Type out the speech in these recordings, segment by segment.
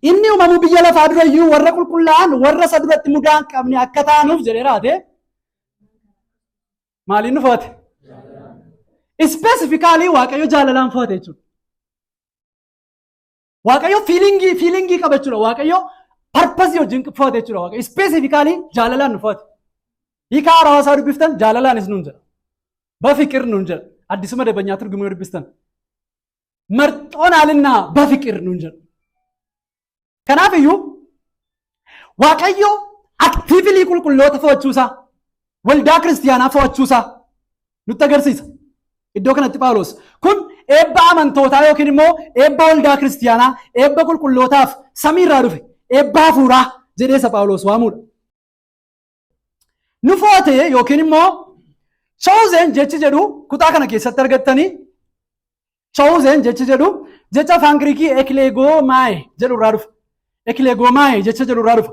Inni uumamuu biyya lafaa durayyuu warra qulqullaa'an, warra isa duratti mudaa hin qabne akka taanuuf jedhee raate. Maaliin nu fo'ate? Specifically Waaqayyo jaalalaan fo'ate jechuudha. Waaqayyo feelingii qaba jechuudha. Waaqayyo purposeii wajjin fo'ate jechuudha. Waaqayyo specifically jaalalaan nu fo'ate. Hiika haarawaa isaa dubbiftan jaalalaanis nuun jedha. በፍቅር nuun jedha. አዲሱ መደበኛ ትርጉም yoo dubbistan. መርጦናልና በፍቅር nuun jedha. Kanaaf iyyuu Waaqayyo actively qulqulloota fo'achuusaa, waldaa kiristiyaanaa fo'achuusaa nutti agarsiisa. Iddoo kanatti Phaawulos kun eebba amantootaa yookiin immoo eebba waldaa kiristiyaanaa, eebba qulqullootaaf samiirraa dhufe, eebba hafuuraa jedhee isa Phaawulos waamuudha. Nu fo'ate yookiin immoo chosen jechi jedhu kutaa kana keessatti argattanii, chosen jechi jedhu jecha afaan Giriikii εκλέγομαι jedhu irraa dhufa. Εκλέγομαι jecha jedhu irraa dhufa.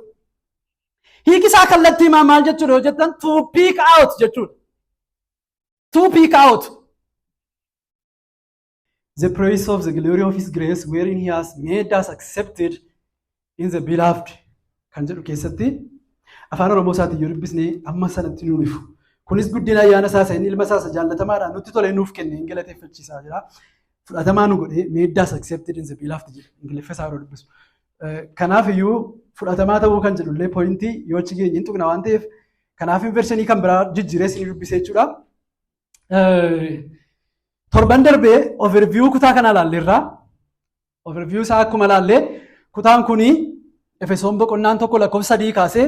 Hiiki isaa kallattii maal jechuudha yoo jettan, to pick out jechuudha. To pick out. The praise of the glory of his grace wherein he has made us accepted in the beloved kan jedhu keessatti afaan Oromoo isaatiin yoo dubbisne amma sanatti nuun ifu. Kunis guddina ayyaana isaa isa inni ilma isaa isa jaallatamaadhaan nutti tolee nuuf kenne hin galateeffachiisaa jira. Fudhatamaa nu godhee, made us accepted in the beloved jedha Ingiliffa isaa yeroo dubbisu. Kanaaf iyyuu fudhatamaa ta'uu kan jedhullee pointii yoo achi geenye hin tuqna waan ta'eef, kanaaf versionii kan biraa jijjiiree isinii dubbisee jechuudha. Torban darbee overview kutaa kanaa ilaalleerra. Overview isaa akkuma ilaallee, kutaan kuni Efesoon boqonnaan 1 lakkoofsa 3 kaasee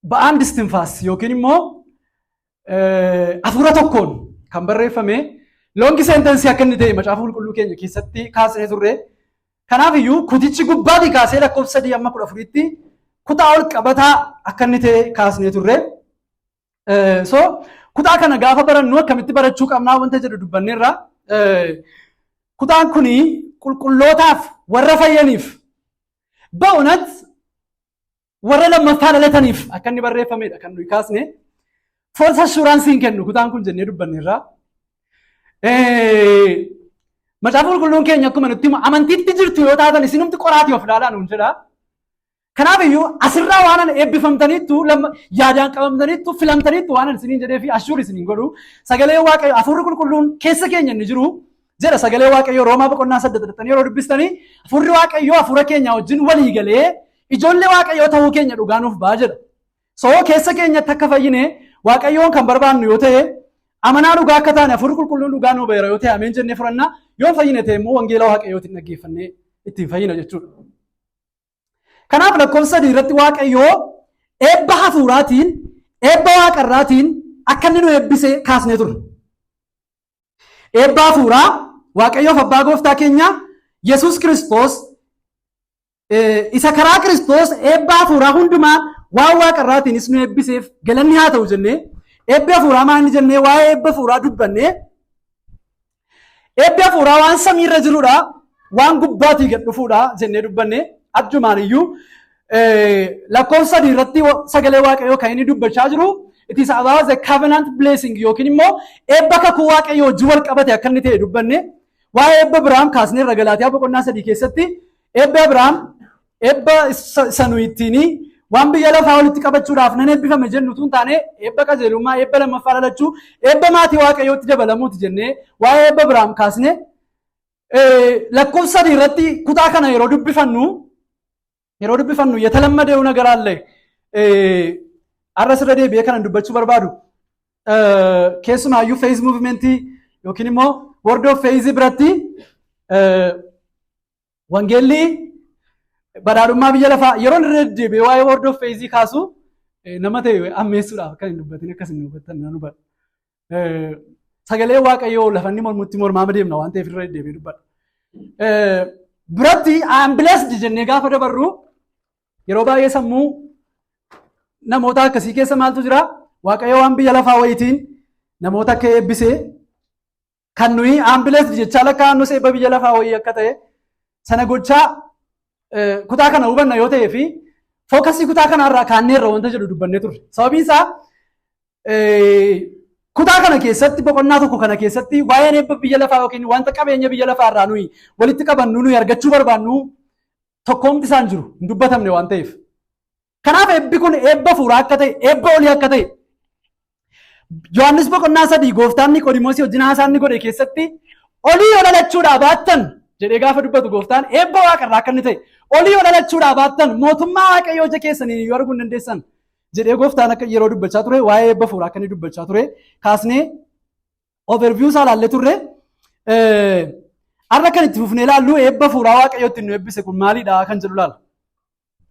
በአንድ እስትንፋስ yookiin immoo hafuura tokkoon kan barreeffame, long sentenceii akka inni ta'e macaafa qulqulluu keenya keessatti kaasnee turre. Kanaaf iyyuu kutichi gubbaatii kaasee lakkoofsa 3 amma 14tti kutaa ol qabataa akka inni ta'e kaasnee turre. So kutaa kana gaafa barannu akkamitti barachuu qabnaa wanta jedhu dubbanneerra. Kutaan kuni qulqullootaaf, warra fayyaniif, በእውነት warra lammaffaa dhalataniif akka inni barreeffamedha kan nuyi kaasne. False assuranceii hin kennu kutaan kun jennee dubbanneerra. Macaafa qulqulluun keenya akkuma nutti himu, amantiitti jirtu yoo taatan isinumti qoraatii of ilaalaa nuun jedha. Kanaaf iyyuu asirraa waan ana eebbifamtaniittu, yaadaan qabamtaniittu, filamtaniittu waan ani isiniin jedhee fi assure isiniin godhu. Sagalee Waaqayyo, hafuurri qulqulluun keessa keenya inni jiru jedha sagalee Waaqayyo. Roomaa boqonnaa 8 dhattanii yeroo dubbistanii, hafuurri Waaqayyoo hafuura keenya wajjin walii galee ijoollee Waaqayyoo ta'uu keenya dhugaa nuuf ba'a jedha. So keessa keenyatti akka fayyine, Waaqayyoon kan barbaannu yoo ta'e, amanaa dhugaa akka taane hafuurri qulqulluun dhugaa nuu ba'eera yoo ta'e, ameen jennee fudhanna. Yoo fayyine ta'e immoo wangeela Waaqayyootiin dhaggeeffannee ittiin fayyina jechuudha. Kanaaf lakkoofsa 3 irratti Waaqayyoo eebba hafuuraatiin, eebba waaqarraatiin akka inni nu eebbise kaasnee turre. Eebba hafuuraa Waaqayyoof abbaa gooftaa keenya Yesuus Kiristoos isa karaa Kiristoos eebba hafuuraa hundumaa waan waaqarraatiinis nu eebbiseef galanni haa ta'u jennee, eebbi hafuuraa maal inni jennee waa'ee eebba hafuuraa dubbannee, eebbi hafuuraa waan samiirra jirudha, waan gubbaatii gad dhufuudha jennee dubbannee. Addumaan iyyuu lakkoofsa 3 irratti sagalee Waaqayyoo kan inni dubbachaa jiru it is about the covenant blessing yookiin immoo eebba kakuu Waaqayyoo wajjin wal qabate akka inni ta'e dubbanne. Waa'ee eebba Abiraam kaasnee irra Galaatiyaa boqonnaa 3 keessatti eebba Abiraam, eebba isa nu ittiin waan biyya lafaa walitti qabachuudhaaf nan eebbifame jennu tun taane, eebba qajeelummaa, eebba lammaffaa dhalachuu, eebba maatii Waaqayyootti dabalamuuti jennee waa'ee eebba Abiraam kaasne. Lakkoofsa 3 irratti kutaa kana yeroo dubbifannu የተለመደው ነገር አለ። Har'a sirra deebi'ee kanan dubbachuu barbaadu, keessumaayyuu faith movementii yookiin immoo Word of Faith biratti wangeelli badhaadhummaa biyya lafaa, yeroo irra deddeebi'ee waa'ee Word of Faith kaasu nama ta'e ammeessuudhaaf kan hin dubbatin akkas hin hubattan nan hubadha. Sagalee Waaqayyoo lafa inni mormutti mormaa deemna waan ta'eef irra deddeebi'ee dubbadha. Biratti "I'm blessed" jennee gaafa dabarru, yeroo baay'ee sammuu namoota akkasii keessa maaltu jira? Waaqayyo waan biyya lafaa wayitiin namoota akka eebbisee, kan nuyi "I'm blessed" jechaa lakkaa'annus eebba biyya lafaa wayii akka ta'e sana gochaa kutaa kana hubanna yoo ta'ee fi focusii kutaa kanarraa kaanneerra wanta jedhu dubbannee turre. Sababiin isaa Kutaa kana keessatti, boqonnaa tokko kana keessatti, waa'een eebba biyya lafaa yookiin wanta qabeenya biyya lafaa irraa nuyi walitti qabannu, nuyi argachuu barbaannu tokkoomti isaan jiru hin dubbatamne waan ta'eef. Kanaaf eebbi kun eebba fuuraa akka ta'e, eebba olii akka ta'e, Yohaannis boqonnaa 3 gooftaan Niqoodimoosii wajjin haasaa inni godhe keessatti olii yoo dhalachuudhaa baattan jedhee gaafa dubbatu, gooftaan eebba waaqarraa akka inni ta'e, olii yoo dhalachuudhaa baattan mootummaa waaqayyoo ija keessaniin iyyuu arguu hin dandeessan jedhee gooftaan akka yeroo dubbachaa ture, waa'ee eebba fuuraa akka inni dubbachaa ture kaasnee overview isaa ilaallee turre. Har'a kan itti fufnee ilaallu eebba fuuraa waaqayyoo ittiin nu eebbise kun maalidha kan jedhu ilaalla.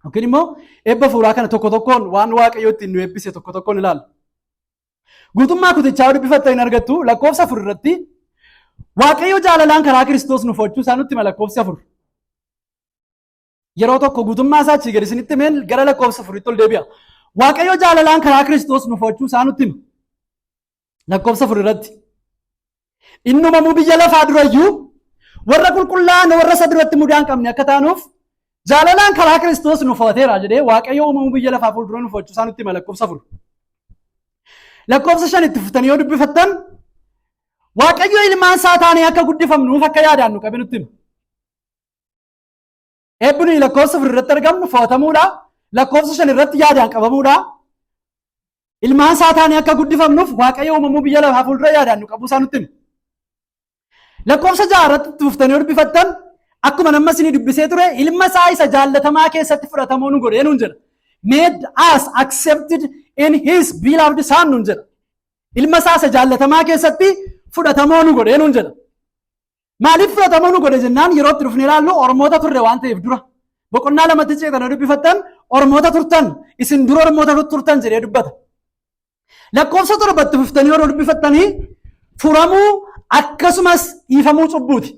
Yookiin immoo eebba fuuraa kana tokko tokkoon, waan waaqayyoo ittiin nu eebbise tokko tokkoon ilaalla. Guutummaa kutichaa yoo dubbifattan hin argattu. Lakkoofsa 4 irratti Waaqayyo jaalalaan karaa Kiristoos nu fo'achuu isaa nutti hima lakkoofsi 4. Yeroo tokko guutummaa isaa achii gadi isinitti himeen gara lakkoofsa 4tti ol deebi'a. Waaqayyo jaalalaan karaa Kiristoos nu fo'achuu isaa nutti hima. Lakkoofsa 4 irratti. Inni uumamuu biyya lafaa durayyuu warra qulqullaa'an, warra isa duratti mudaa hin qabne akka taanuuf jaalalaan karaa Kiristoos nu fo'ateera jedhee Waaqayyo uumamuu biyya lafaa fuuldura nu fo'achuu isaa nutti hima lakkoofsa 4. Lakkoofsa 5 itti fuftanii yoo dubbifattan, Waaqayyo ilmaan isaa taanee akka guddifamnuuf akka yaadaan nu qabe nutti hima. Eebbi nuyi lakkoofsa 4 irratti argamnu fo'atamuudha. Lakkoofsa 5 irratti yaadaan qabamuudha. Ilmaan isaa taanee akka guddifamnuuf Waaqayyo uumamuu biyya lafaa fuuldura yaadaan nu qabuu isaa nutti hima. Lakkoofsa 6 irratti itti fuftanii yoo dubbifattan, akkuma nama isinii dubbisee ture, ilma isaa isa jaallatamaa keessatti fudhatamoo nu godhee nuun jedha. Made us accepted in his beloved son nuun jedha. Ilma isaa isa jaallatamaa keessatti fudhatamoo nu godhee nuun jedha. Maaliif fudhatamoo nu godhe jennaan, yeroo itti dhufnee ilaallu ormoota turre waan ta'eef dura. Boqonnaa 2tti ceetanii dubbifattan, ormoota turtan, isin dura ormoota turtan jedhee dubbata. Lakkoofsa 7tti fuftanii yeroo dubbifattanii, furamuu akkasumas dhiifamuu cubbuuti.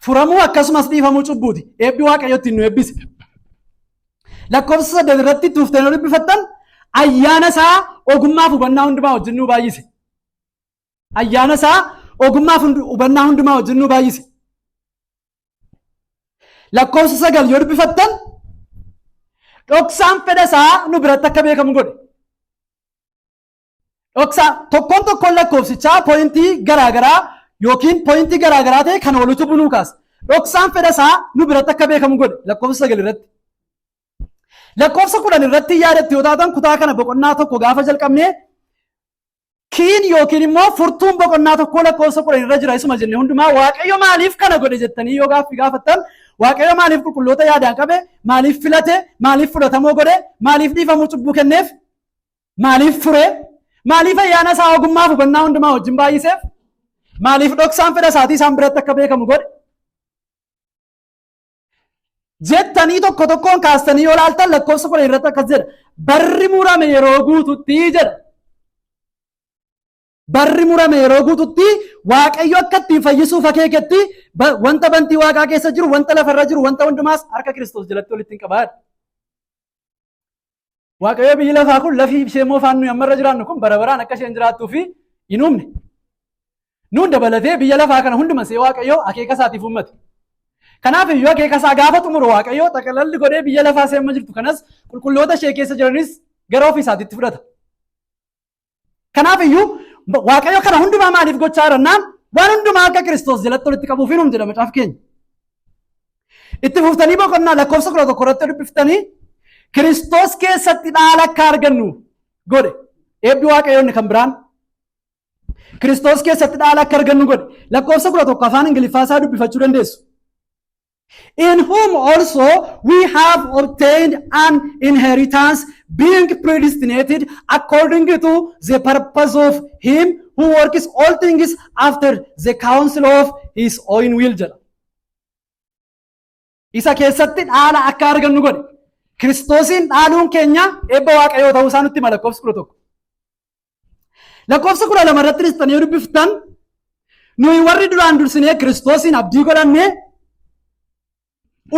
Furamuu akkasumas dhiifamuu cubbuuti. Eebbi Waaqayyo ittiin nu eebbise. Lakkoofsa 8 irratti itti fuftanii yeroo dubbifattan, ayyaana isaa ogummaaf hubannaa hundumaa wajjin nu baay'ise. Ayyaana isaa ogummaaf hubannaa hundumaa wajjin nu baay'ise. Lakkoofsa 9 yoo dubbifattan, dhoksaan fedha isaa nu biratti akka beekamu godhe. Dhoksaa tokkoon tokkoon lakkoofsichaa pointii garaagaraa yookiin pointii garaagaraa ta'e kan walitti bunuu kaasa. Dhoksaan fedha isaa nu biratti akka beekamu godhe lakkoofsa 9 irratti. Lakkoofsa 10 irratti yaadatti yoo taatan, kutaa kana boqonnaa tokko gaafa jalqabnee keyn yookiin immoo furtuun boqonnaa tokkoo lakkoofsa 10 irra jira isuma jenne hundumaa. Waaqayyo maaliif kana godhe jettanii yoo gaaffii gaafattan, Waaqayyo maaliif qulqulloota yaadaan qabe, maaliif filate, maaliif fudhatamoo godhe, maaliif dhiifamuu cubbuu kenneef, maaliif fure, maaliif ayyaana isaa ogummaaf hubannaa hundumaa wajjin baay'iseef, maaliif dhoksaan fedha isaatii isaan biratti akka beekamu godhe jettanii tokko tokkoon kaastanii yoo ilaaltan, lakkoofsa 10 irratti akkas jedha: barri murame yeroo guututti jedha. Barri murame yeroo guututti Waaqayyo akka ittiin fayyisuuf akeeketti wanta bantii waaqaa keessa jiru, wanta lafarra jiru, wanta hundumaas harka Kiristoos jalatti walitti hin qabaa. Waaqayyo biyyi lafaa kun, lafi ishee moofaan nuyi ammarra jiraannu kun, bara baraan akka isheen jiraattuu fi hin uumne. Nuun dabalatee biyya lafaa kana hunduma see Waaqayyo akeeka isaatiif uummate. Kanaaf iyyuu akeeka isaa gaafa xumuru Waaqayyo xaqalalli godhee biyya lafaa ishee amma jirtu kanas, qulqulloota ishee keessa jiranis gara ofii isaatiitti fudhata. Kanaaf iyyuu Waaqayyo kana hundumaa maaliif gochaa jirannaan, waan hundumaa akka Kiristoos jalatti walitti qabuuf hin jedha macaafa keenya. Itti fuftanii boqonnaa lakkoofsa 11 irratti dubbiftanii, Kiristoos keessatti dhaala akka argannu godhe. Eebbi Waaqayyoonni kan biraan Kiristoos keessatti dhaala akka argannu godhe. Lakkoofsa 11 afaan Ingiliffaa isaa dubbifachuu dandeessu. In whom also we have obtained an inheritance, being predestinated according to the purpose of him who works all things after the counsel of his own will jedha. Isa keessatti dhaala akka argannu godhe. Kiristoosiin dhaaluun keenya eebba Waaqayyoo ta'uu isaa nutti hima lakkoofsa 11. Lakkoofsa 12 irratti dhistanii yoo dubbiftan, nuyi warri duraan dursinee Kiristoosiin abdii godhanne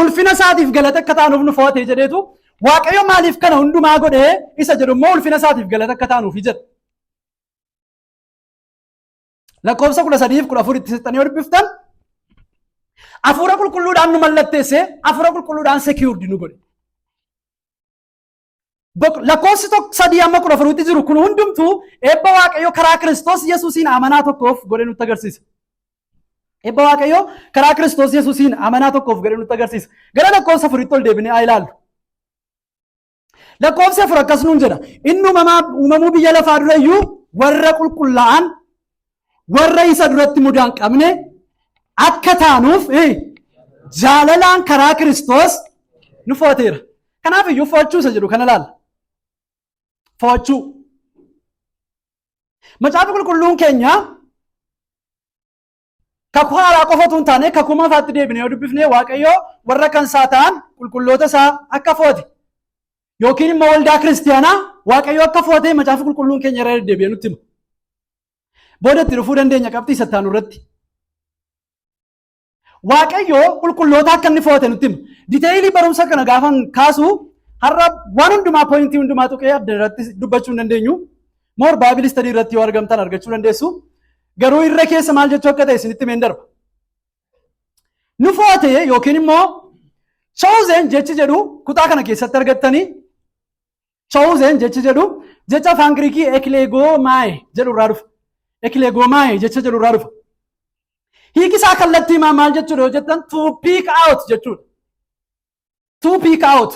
ulfina isaatiif galata akka taanuuf nu fo'ate jedheetu, Waaqayyo maaliif kana hundumaa godhee isa jedhu immoo ulfina isaatiif galata akka taanuuf jedha. Lakkoofsa 13f 14 itti siqxanii yoo dubbiftan, hafuura qulqulluudhaan nu mallatteesse, hafuura qulqulluudhaan secured nu godhe. Lakkoofsi 3 amma 14tti jiru kun hundumtuu eebba Waaqayyoo karaa Kiristoos Yesuusiin amanaa tokkoof godhe nutti agarsiisa. Eebba Waaqayyoo karaa Kiristoos Yesuusiin amanaa tokkoof godhe nutti agarsiisa. Gara lakkoofsa 4tti ol deebinee haa ilaallu. Lakkoofsi 4 akkas nuun jedha. Inni uumamuu biyya lafaa dura iyyuu warra qulqullaa'an, warra isa duratti mudaa hin qabne akka taanuuf jaalalaan karaa Kiristoos nu fo'ateera. Kanaaf iyyuu fo'achuu isa jedhu kana ilaalla. Fo'achuu. Macaafa Qulqulluun keenya Kakuu Haaraa qofatu hin taane, Kakuu Moofaatti deebinee yoo dubbifne, Waaqayyo warra kan isaa ta'an, qulqulloota isaa akka fo'ate yookiin immoo waldaa kiristiyaanaa Waaqayyo akka fo'ate Macaafa Qulqulluun keenya irra deddeebi'ee nutti hima. Booda itti dhufuu dandeenya qabxii sattaanu irratti. Waaqayyo qulqulloota akka inni fo'ate nutti hima. Detail barumsa kana gaafan kaasu har'a waan hundumaa, point hundumaa tuqee adda irratti dubbachuu hin dandeenyu. More Bible study irratti yoo argamtan argachuu dandeessu. Garuu irra keessa maal jechuu akka ta'e isinitti himeen darba. Nu fo'ate yookiin immoo chosen jechi jedhu kutaa kana keessatti argattanii, chosen jechi jedhu jecha afaan Giriikii eklegomai jedhu irraa dhufa. Eklegomai jecha jedhu irraa dhufa. Hiiki isaa kallattii maal jechuudha yoo jettan, to pick out jechuudha. To pick out.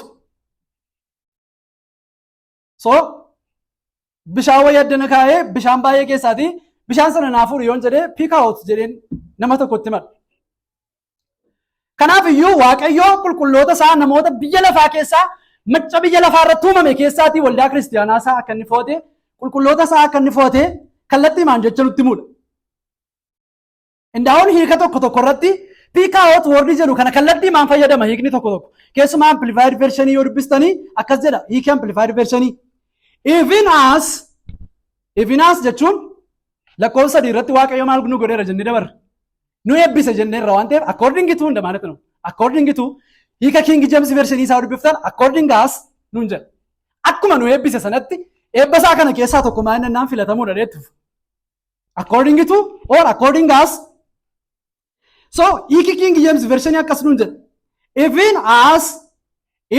So bishaan wayii addana kaa'ee, bishaan baay'ee keessaati bishaan sana naa fuudhu yoon jedhee, pick out jedheen nama tokkotti mala. Kanaaf iyyuu Waaqayyoo qulqulloota isaa namoota biyya lafaa keessaa, macca biyya lafaa irratti uumame keessaatii waldaa kiristiyaanaa isaa akka inni foote, qulqulloota isaa akka inni foote kallattii maan jecha nutti himudha. Indaa'oon hiika tokko tokko irratti pick out word jedhu kana kallattii maan fayyadama hiikni tokko tokko. Keessumaa Amplified Version yoo dubbistanii akkas jedha hiiki Amplified Version. Even as, even as jechuun lakkoofsa 3 irratti Waaqayyo maal nu godheera jennee dabarra. Nu eebbise jenneerra waan ta'eef, according to hunda ማለት ነው. According to hiika King James Version isaa dubbiftan, according as nuun jedha. Akkuma nu eebbise sanatti eebba isaa kana keessaa tokko maal naan filatamuudha dheettuuf. According to or according as. So hiiki King James Version akkas nuun jedha. Even as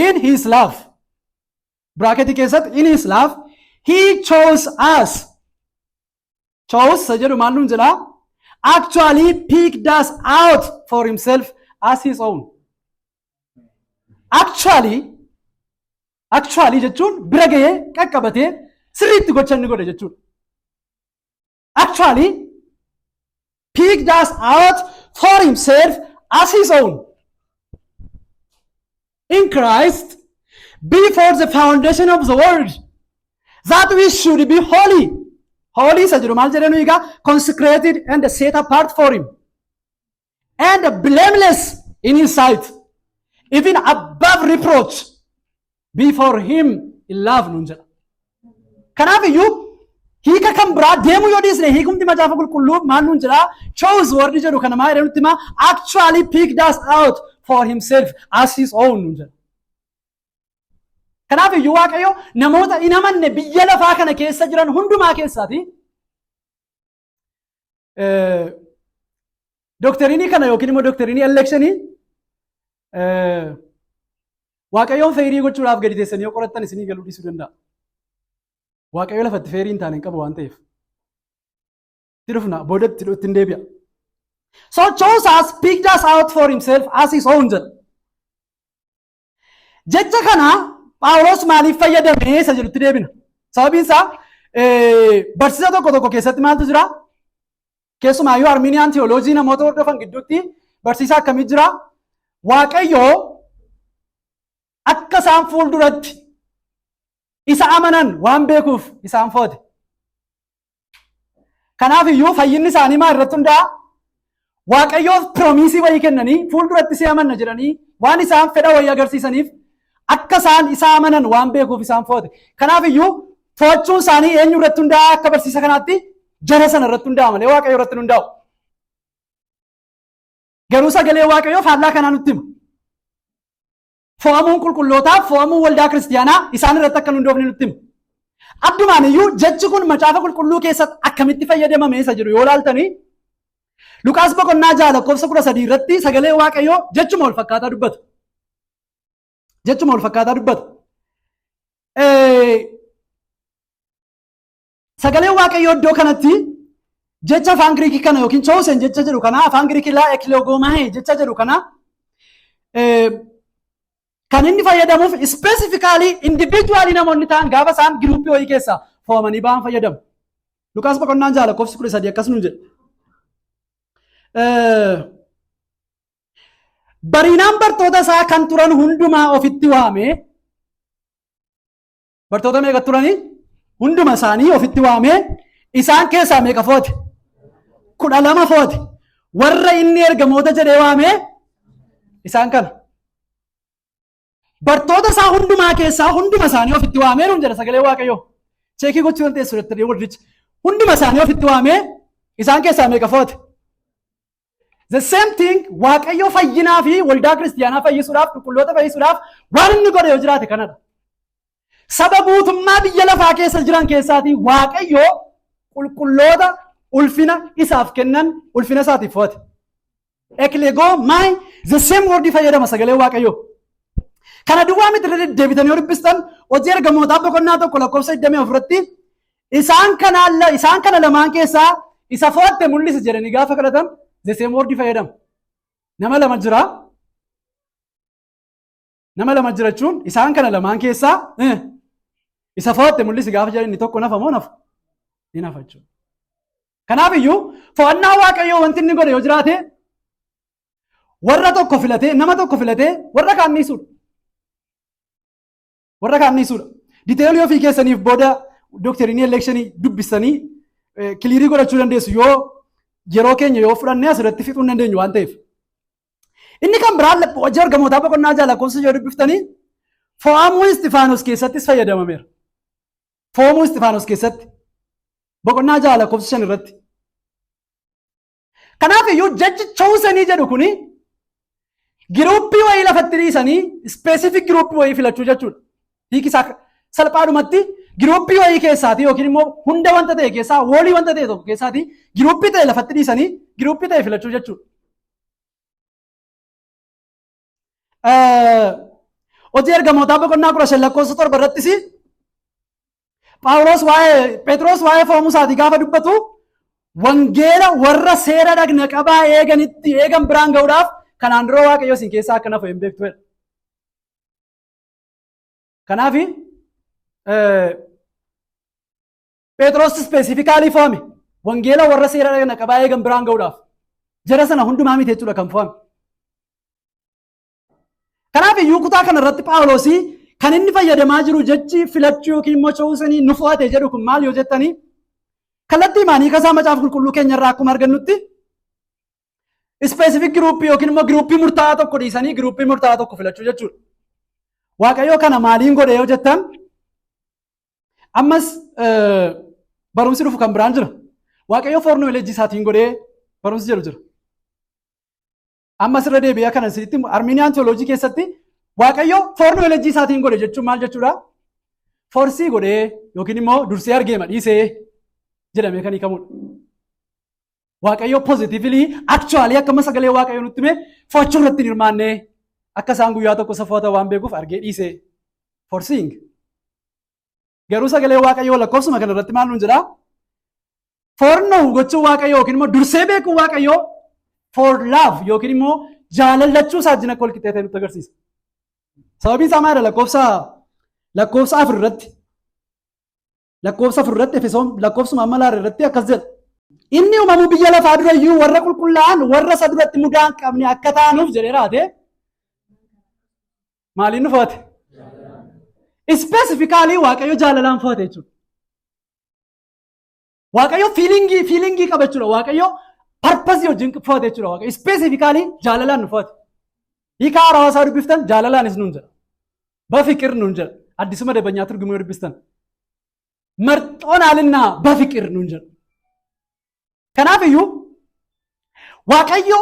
in his love. Bracket keessatti in his love he chose us. Chose isa jedhu maal nuun jedhaa? Actually picked us out for himself as his own. Actually, actually jechuun bira gahee qaqqabatee sirriitti gocha inni godhe jechuudha. Actually picked us out for himself as his own in Christ before the foundation of the world, that we should be holy. Holy isa jedhu maal jedhanu egaa? Consecrated and set apart for him and blameless in his sight, even above reproach before him in love nuun jedha. Kanaaf iyyuu hiika kan biraa deemu yoo dhiisne, hiikumti Macaafa Qulqulluu maal nuun jedhaa? Chose word jedhu kana maal jedhee nutti himaa? Actually picked us out for himself as his own nuun jedha. Kanaaf iyyuu Waaqayyo namoota hin amanne biyya lafaa kana keessa jiran hundumaa keessaati doctrine kana yookiin immoo doctrine election Waaqayyoon fair gochuudhaaf gadi teessanii yoo qorattan isinii galuu dhiisuu danda'a. Waaqayyo lafatti fair hin taane hin qabu waan ta'eef. Itti dhufna, booda itti hin deebi'a. So chose us, picked us out for himself as his own jedha. Jecha kana Phaawulos maaliif fayyadame isa jedhutti deebina. Sababiin isaa barsiisa tokko tokko keessatti maaltu jira? Keessumaayyuu Arminian theology namoota hordofan gidduutti barsiisa akkamii jira? Waaqayyoo akka isaan fuulduratti isa amanan waan beekuuf isaan foote. Kanaaf iyyuu fayyinni isaanii maal irratti hundaa'a? Waaqayyoof promise wayii kennanii, fuulduratti si amanna jedhanii waan isaan fedha wayii agarsiisaniif, akka isaan isa amanan waan beekuuf isaan foote. Kanaaf iyyuu fo'achuun isaanii eenyu irratti hundaa'a? Akka barsiisa kanaatti jara sana irratti hundaa'a malee Waaqayyo irratti hundaa'u. Garuu sagalee Waaqayyoo faallaa kanaa nutti hima. Fo'amuun qulqullootaaf, fo'amuun waldaa kiristiyaanaa isaan irratti akka hundoofne nutti hima. Addumaan iyyuu jechi kun Macaafa Qulqulluu keessatti akkamitti fayyadamame isa jedhu yoo ilaaltanii, Luqaas boqonnaa 6 lakkoofsa 13 irratti sagalee Waaqayyoo jechuma wal fakkaataa dubbata. Jechuma wal fakkaataa dubbata. Sagaleen Waaqayyoo iddoo kanatti jecha afaan Giriikii kana yookiin chosen jecha jedhu kana, afaan Giriikii laa ekleogomaahe jecha jedhu kana kan inni fayyadamuuf specifically individually namoonni ta'an gaafa isaan groupii wayii keessaa fo'amanii ba'an fayyadamu. Luqaas boqonnaan 6 lakkoofsi 13 akkas nuun jedha. Bariinaan bartoota isaa kan turan hundumaa ofitti waamee, bartoota meeqa turanii? Hunduma isaanii ofitti waamee isaan keessaa meeqa foote? 12 foote. Warra inni ergamoota jedhee waamee isaan kana. Bartoota isaa hundumaa keessaa hunduma isaanii ofitti waamee nuun jedha sagalee Waaqayyoo. Check gochuu dandeessu jettanii warrichi. Hunduma isaanii ofitti waamee isaan keessaa meeqa foote? The same thing, Waaqayyo fayyinaa fi waldaa kiristiyaanaa fayyisuudhaaf, qulqulloota fayyisuudhaaf waan inni godhe yoo jiraate kanadha. Saba guutummaa biyya lafaa keessa jiran keessaatii Waaqayyo qulqulloota ulfina isaaf kennan ulfina isaatiif foote. Eklegomai, the same word fayyadama sagalee Waaqayyoo. Kana duwwaa miti, irra deddeebitanii yoo dubbistan Hojii Ergamootaa boqonnaa 1 lakkoofsa 24 irratti isaan kana lamaan keessaa isa fo'atte mul'isi jedhanii gaafa kadhatan the same word fayyadama. Nama lama jira. Nama lama jira jechuun isaan kana lamaan keessaa isa fo'atte mul'isi gaafa jedhan inni tokko nafa moo nafu? Ni nafa jechuudha. Kanaaf iyyuu fo'annaa Waaqayyoo wanti inni godhe yoo jiraate warra tokko filatee, nama tokko filatee warra kaan dhiisuudha. Warra kaan dhiisuudha. Detailii ofii keessaniif booda doctrine electionii dubbistanii clear godhachuu dandeessu, yoo yeroo keenya yoo fudhannee asirratti fixuu hin dandeenyu waan ta'eef. Inni kan biraan Hojii Ergamootaa boqonnaa 6 lakkoofsa yoo dubbiftanii fo'amuu Istifaanos keessattis fayyadamameera. Fo'amuu Istifaanos keessatti boqonnaa 6 lakkoofsa 5 irratti. Kanaaf iyyuu jechi chosenii jedhu kuni groupii wayii lafatti dhiisanii specific groupii wayii filachuu jechuudha. Hiiki isaa salphaadhumatti groupii wayii keessaatii yookiin immoo hunda wanta ta'e keessaa, wholeii wanta ta'e tokko keessaatii groupii ta'e lafatti dhiisanii groupii ta'e filachuu jechuudha. Hojii Ergamootaa boqonnaa 15 lakkoofsa 7 irrattis Phaawulos waa'ee Phexros waa'ee fo'amuu isaatii gaafa dubbatu wangeela warra seera dhagna qabaa eeganitti eegan biraan ga'uudhaaf kanaan dura Waaqayyo isin keessaa akka nafu hin beektu jedha. Kanaaf Phexros specifically fo'ame wangeela warra seera dhagna qabaa eegan biraan ga'uudhaaf, jara sana hundumaa miti jechuudha kan fo'ame. Kanaaf iyyuu kutaa kana irratti Phaawulosii kan inni fayyadamaa jiru jechi filachuu yookiin immoo chosenii nu fo'ate jedhu kun maal yoo jettanii, kallattii maanii kasaa Macaafa Qulqulluu keenya irraa akkuma argannutti specific groupii yookiin immoo groupii murtaa'aa tokko dhiisanii groupii murtaa'aa tokko filachuu jechuudha. Waaqayyoo kana maaliin godhe yoo jettan, ammas barumsi dhufu kan biraan jira. Waaqayyoo foreknowledge isaatiin godhee barumsi jedhu jira. Ammas irra deebi'ee kana isinitti, Arminian theology keessatti Waaqayyo foreknowledge isaatiin godhe jechuun maal jechuudha? Foresee godhee yookiin immoo dursee argeema dhiisee jedhamee kan hiikamudha. Waaqayyo positively, actually akkama sagalee Waaqayyo nutti hime fo'achuu irratti hin hirmaanne, akka isaan guyyaa tokko safoota waan beekuuf argee dhiisee, foreseeing. Garuu sagalee Waaqayyoo lakkoofsuma kana irratti maal nuun jedhaa? Foreknow gochuun Waaqayyoo yookiin immoo dursee beekuun Waaqayyoo for love yookiin immoo jaalallachuu isaa wajjin akka wal qixxee ta'e nutti agarsiisa. Sababiin isaa maalidha? Lakkoofsa 4 irratti, lakkoofsa 4 irratti, Efesoon lakkoofsuma amma laara irratti akkas jedha. Inni uumamuu biyya lafaa dura iyyuu warra qulqullaa'an, warra isa duratti mudaa hin qabne akka taanuuf jedhee raate maaliin nu fo'ate? Specifically Waaqayyo jaalalaan fo'ate jechuudha. Waaqayyo feelingii qaba jechuudha. Waaqayyo purposeii wajjin fo'ate jechuudha. Waaqayyo specifically jaalalaan nu fo'ate. Hiika haarawaa isaa dubbiftan jaalalaanis nuun jedha. በፍቅር nuun jedha. አዲሱ መደበኛ ትርጉም yoo dubbistan. መርጦናልና በፍቅር nuun jedha. Kanaaf iyyuu Waaqayyo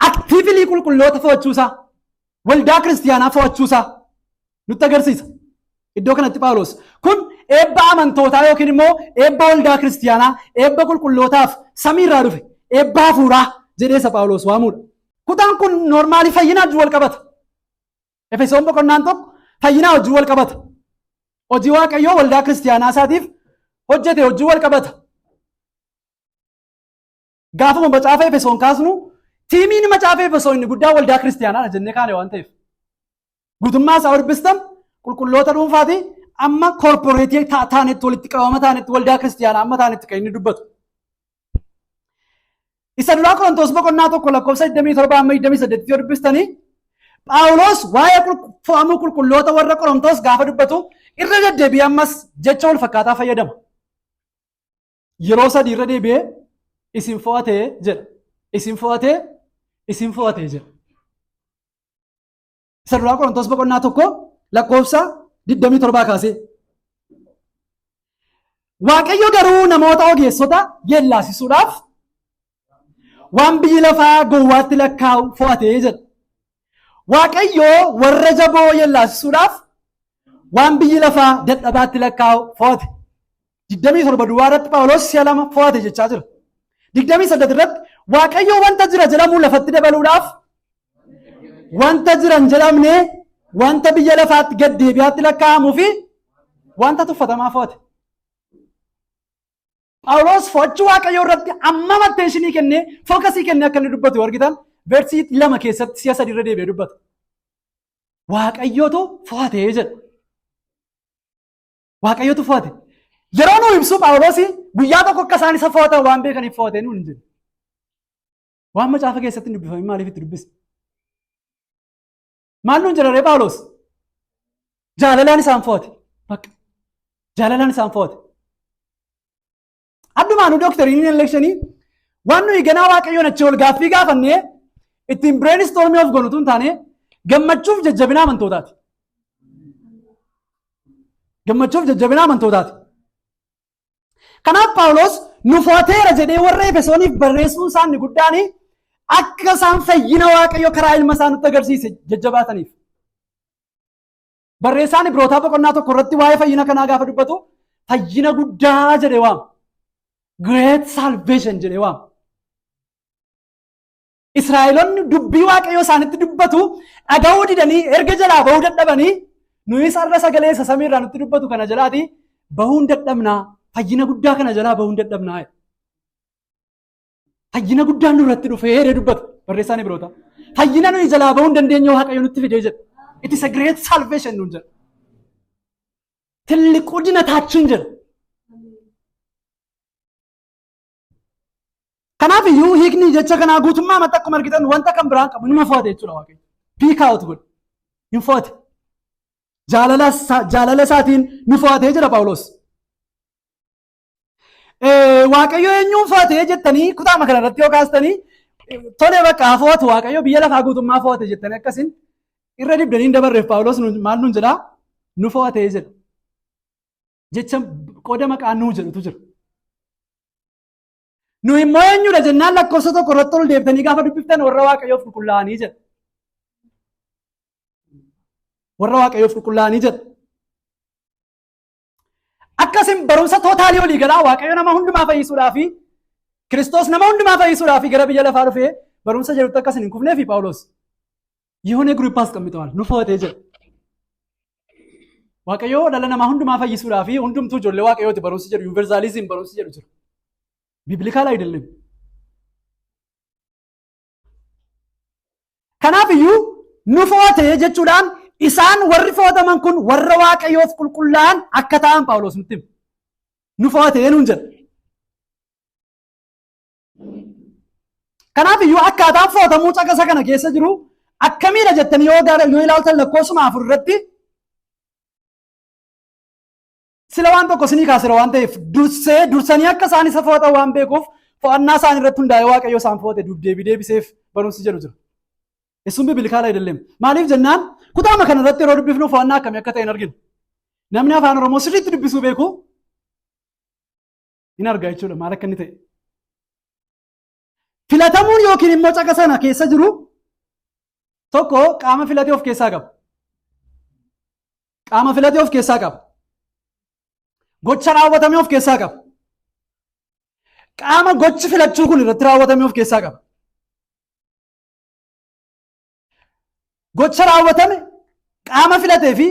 actively qulqulloota fo'achuusaa, waldaa kiristiyaanaa fo'achuusaa nutti agarsiisa. Iddoo kanatti Phaawulos kun eebba amantootaa yookiin immoo eebba waldaa kiristiyaanaa, eebba qulqullootaaf samiirraa dhufe, eebba hafuuraa jedhee isa Phaawulos waamuudha. Kutaan kun normally fayyinaa wajjin wal qabata. Efesoon boqonnaan 1 fayyinaa wajjin wal qabata. Hojii Waaqayyoo waldaa kiristiyaanaa isaatiif hojjete hojii wal qabata. Gaafuma macaafa Efesoon kaasnu themeiin macaafa Efesoon inni guddaa waldaa kiristiyaanaadha jennee kaane waan ta'eef. Guutummaa isaa dubbistan qulqulloota dhuunfaati amma corporate taanetti, walitti qabama taanetti, waldaa kiristiyaanaa amma taanetti kan inni dubbatu. Isa duraa Qorontoos boqonnaa 1 lakkoofsa 27 amma 28 yoo dubbistanii, Phaawulos waa'ee fo'amuu qulqulloota warra Qorontoos gaafa dubbatu irra deddeebi'ee ammas jecha wal fakkaataa fayyadama. Yeroo sadii irra deebi'ee isin fo'atee jedha. Isin fo'atee, isin fo'atee jedha. Isa duraa Qorontoos boqonnaa 1 lakkoofsa 27 kaasee. Waaqayyo garuu namoota ogeessota yeellaasisuudhaaf waan biyyi lafaa gowwaatti lakkaa'u fo'atee jedha. Waaqayyo warra jaboo yeellaasisuudhaaf waan biyyi lafaa dadhabaatti lakkaa'u fo'ate. 27 duwwaa irratti Phaawulos si'a lama fo'ate jechaa jira. 28 irratti Waaqayyo wanta jira jedhamu lafatti dabaluudhaaf wanta jiran jedhamne, wanta biyya lafaatti gad deebi'aatti lakkaa'amuu fi wanta tuffatamaa fo'ate. Phaawulos fo'achuu Waaqayyoo irratti ammam attention kennee, focus kennee akka inni dubbatu yoo argitan, verse 2 keessatti si'a sadi irra deebi'ee dubbata. Waaqayyootu fo'atee jedha. Waaqayyootu fo'ate. Yeroo nu ibsu Phaawulos guyyaa tokko akka isaan isa fo'atan waan beekaniif fo'atee nuun hin jedhu. Waan macaafa keessatti hin dubbifamin maaliif itti dubbisa? Maal nuun jedha ree Phaawulos? Jaalalaan isaan fo'ate. Bakka. Jaalalaan isaan fo'ate. Addumaanuu doctrine election waan nuyi ganaa Waaqayyoon achi ol gaaffii gaafannee ittiin brainstormii of goonutu hin taane, gammachuuf jajjabina amantootaati. Gammachuuf jajjabina amantootaati. Kanaaf Phaawulos nu fo'ateera jedhee warra Efesooniif barreessuun isaa inni guddaan akka isaan fayyina Waaqayyo karaa ilma isaa nutti agarsiise jajjabaataniif. Barreessaan Ibrootaa boqonnaa 1 irratti waa'ee fayyina kanaa gaafa dubbatu fayyina guddaa jedhee waama. Great salvation jedhee waama. Israa'eloonni dubbii Waaqayyoo isaanitti dubbatu dhaga'uu didanii erga jalaa bahuu dadhabanii, nuyis har'a sagalee isa samiirraa nutti dubbatu kana jalaati bahuun dadhabnaa, fayyina guddaa kana jalaa bahuun dadhabnaa. Fayyina guddaan nurratti dhufee jedhee dubbata barreessaan Ibrootaa. Fayyina nuyi jalaa bahuu hin dandeenye Waaqayyo nutti fidee jedha. It is a great salvation nuun jedha. ትልቁ ድነታችን jedha. Kanaaf iyyuu hiikni jecha kanaa guutummaa mata akkuma argitan wanta kan biraan qabu nima fo'ate jechuudha Waaqayyo. Pick out godhe. Hin fo'ate. Jaalala isaatiin nu fo'atee jira Phaawulos. Waaqayyo eenyuun fo'ate jettanii kutaama kana irratti yoo kaastanii, tole bakka haa fo'atu, Waaqayyo biyya lafaa guutummaa fo'ate jettanii akkasin irra dibdanii hin dabarreef, Phaawulos maal nuun jedhaa? Nu fo'atee jedha. Jecha qooda maqaa nuu jedhutu jira. Nu immoo eenyudha jennaan, lakkoofsa 1 irratti ol deebitanii gaafa dubbiftan warra Waaqayyoof qulqullaa'anii jedha. Warra Waaqayyoof qulqullaa'anii jedha. Akkasin barumsa total walii galaa Waaqayyo nama hundumaa fayyisuudhaa fi Kiristoos nama hundumaa fayyisuudhaa fi gara biyya lafaa dhufee barumsa jedhutti akkasin hin kufnee fi Phaawulos የሆነ group አስቀምጠዋል nu fo'atee jedha. Waaqayyo dhala namaa hundumaa fayyisuudhaa fi hundumtuu ijoollee Waaqayyooti barumsi jedhu, universalism barumsi jedhu jira. Biblical አይደለም. Kanaaf iyyuu nu fo'ate jechuudhaan isaan warri fo'ataman kun warra Waaqayyoof qulqullaa'an akka ta'an Phaawulos nutti hima. Nu fo'ate nuun jedha. Kanaaf iyyuu akkaataan fo'atamuu caqasa kana keessa jiru akkamiidha jettanii yoo ilaaltan, lakkoofsuma 4 irratti sila waan tokko isinii kaasera waan ta'eef, dursee dursanii akka isaan isa fo'atan waan beekuuf fo'annaa isaan irratti hundaa'ee Waaqayyo isaan fo'ate duub deebii deebiseef barumsi jedhu jira. እሱም biblical አይደለም. Maaliif jennaan, kutaama kana irratti yeroo dubbifnu fo'annaa akkamii akka ta'e hin arginu. Namni afaan Oromoo sirriitti dubbisuu beeku hin arga jechuudha maal akka inni ta'e. Filatamuun yookiin immoo caqasa sana keessa jiru tokko qaama filatee of keessaa qaba. Qaama filatee of keessaa qaba. Gocha raawwatame of keessaa qaba. Qaama gochi filachuu kun irratti raawwatame of keessaa qaba. Gocha raawwatame, qaama filatee fi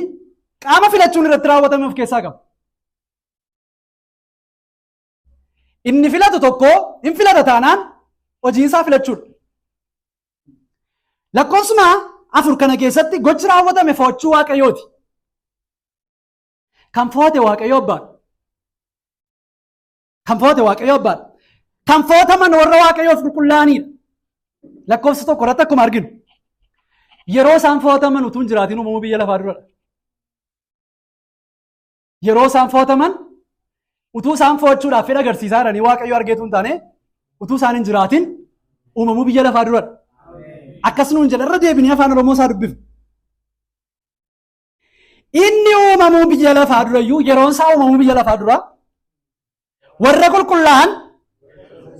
Qaama filachuun irratti raawwatame of keessaa qaba. Inni filatu tokko hin filata taanaan hojiinsaa filachuudha. Lakkoofsuma 4 kana keessatti gochi raawwatame fo'achuu Waaqayyooti. Kan fo'ate Waaqayyo Abbaadha. Kan fo'ate Waaqayyo Abbaadha. Kan fo'ataman warra Waaqayyoof qulqullaa'anidha. Lakkoofsa 1 irratti akkuma arginu. Yeroo isaan fo'ataman utuu hin jiraatin uumamuu biyya lafaa duradha. Yeroo isaan fo'ataman utuu isaan fo'achuudhaaf fedha agarsiisaa jiranii Waaqayyo argeetu hin taane utuu isaan hin jiraatin uumamuu biyya lafaa duradha. Akkas nuun jedha irra deebinee afaan Oromoo isaa dubbifna. Inni uumamuu biyya lafaa durayyuu yeroon isaa uumamuu biyya lafaa dura warra qulqullaa'an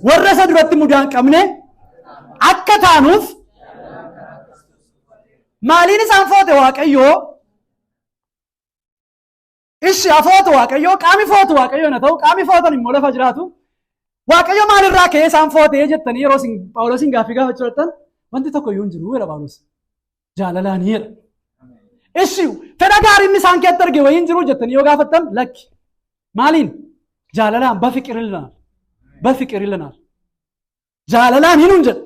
warra isa duratti mudaa hin qabne akka taanuuf maaliin isaan foote Waaqayyoo? Ishi afootu Waaqayyoo qaami footu Waaqayyoo na ta'u qaami footan immoo lafa jiraatu. Waaqayyo maalirraa ka'ee isaan footee jettanii yeroo isin Phaawulosiin gaaffii gaafachuu dhaqxan wanti tokko iyyuu hin jiru jedha Phaawulos. Jaalalaanii jedha. Ishi fedha gaarii inni isaan keessatti arge wayii hin jiru jettanii yoo gaafattan lakki. Maaliin? Jaalalaan bafiqir ilanaal. Bafiqir ilanaal. Jaalalaan hin jedha.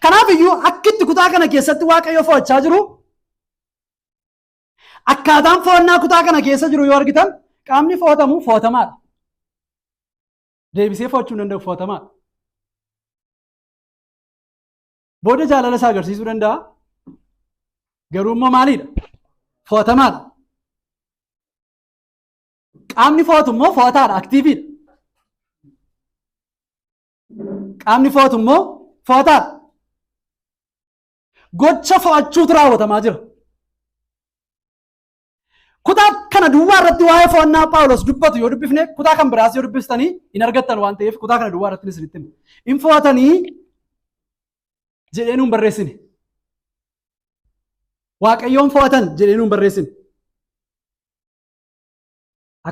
Kanaaf iyyuu akkitti kutaa kana keessatti Waaqayyo fo'achaa jiru akkaataan fo'annaa kutaa kana keessa jiru yoo argitan qaamni fo'atamu fo'atamaadha. Deebisee fo'achuu hin danda'u fo'atamaadha. Booda jaalala isaa agarsiisuu danda'a. Garuu immoo maaliidha? Fo'atamaadha. Qaamni fo'atu immoo fo'ataadha, aktiiviidha. Qaamni fo'atu immoo fo'ataadha. Gocha fo'achuutu raawwatamaa jira. Kutaa kana duwwaa irratti waa'ee fo'annaa Phaawulos dubbatu yoo dubbifne kutaa kan biraas yoo dubbistanii hin argattan waan ta'eef kutaa kana duwwaa irratti isinitti hima. Hin fo'atanii jedhee nuun barreessine. Waaqayyoon fo'atan jedhee nuun barreessine.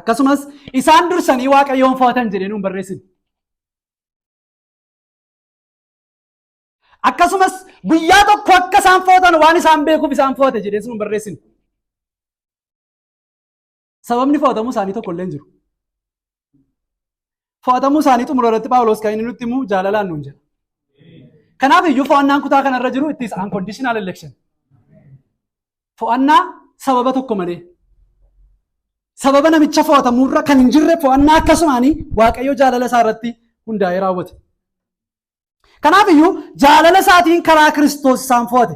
Akkasumas isaan dursanii Waaqayyoon fo'atan jedhee nuun barreessine. Akkasumas guyyaa tokko akka isaan fo'atan waan isaan beekuuf isaan fo'ate jedhee nuun barreessine. Sababni fo'atamuu isaanii tokko illee hin jiru. Fo'atamuu isaanii xumura irratti Phaawulos kan inni nutti himu jaalalaan nuun jedha. Kanaaf iyyuu fo'annaan kutaa kanarra jiru it is unconditional election. Fo'annaa sababa tokko malee. Sababa namicha fo'atamuurra kan hin jirre fo'annaa akkasumaanii Waaqayyo jaalala isaa irratti hundaa'ee raawwate. Kanaaf iyyuu jaalala isaatiin karaa Kiristoos isaan fo'ate.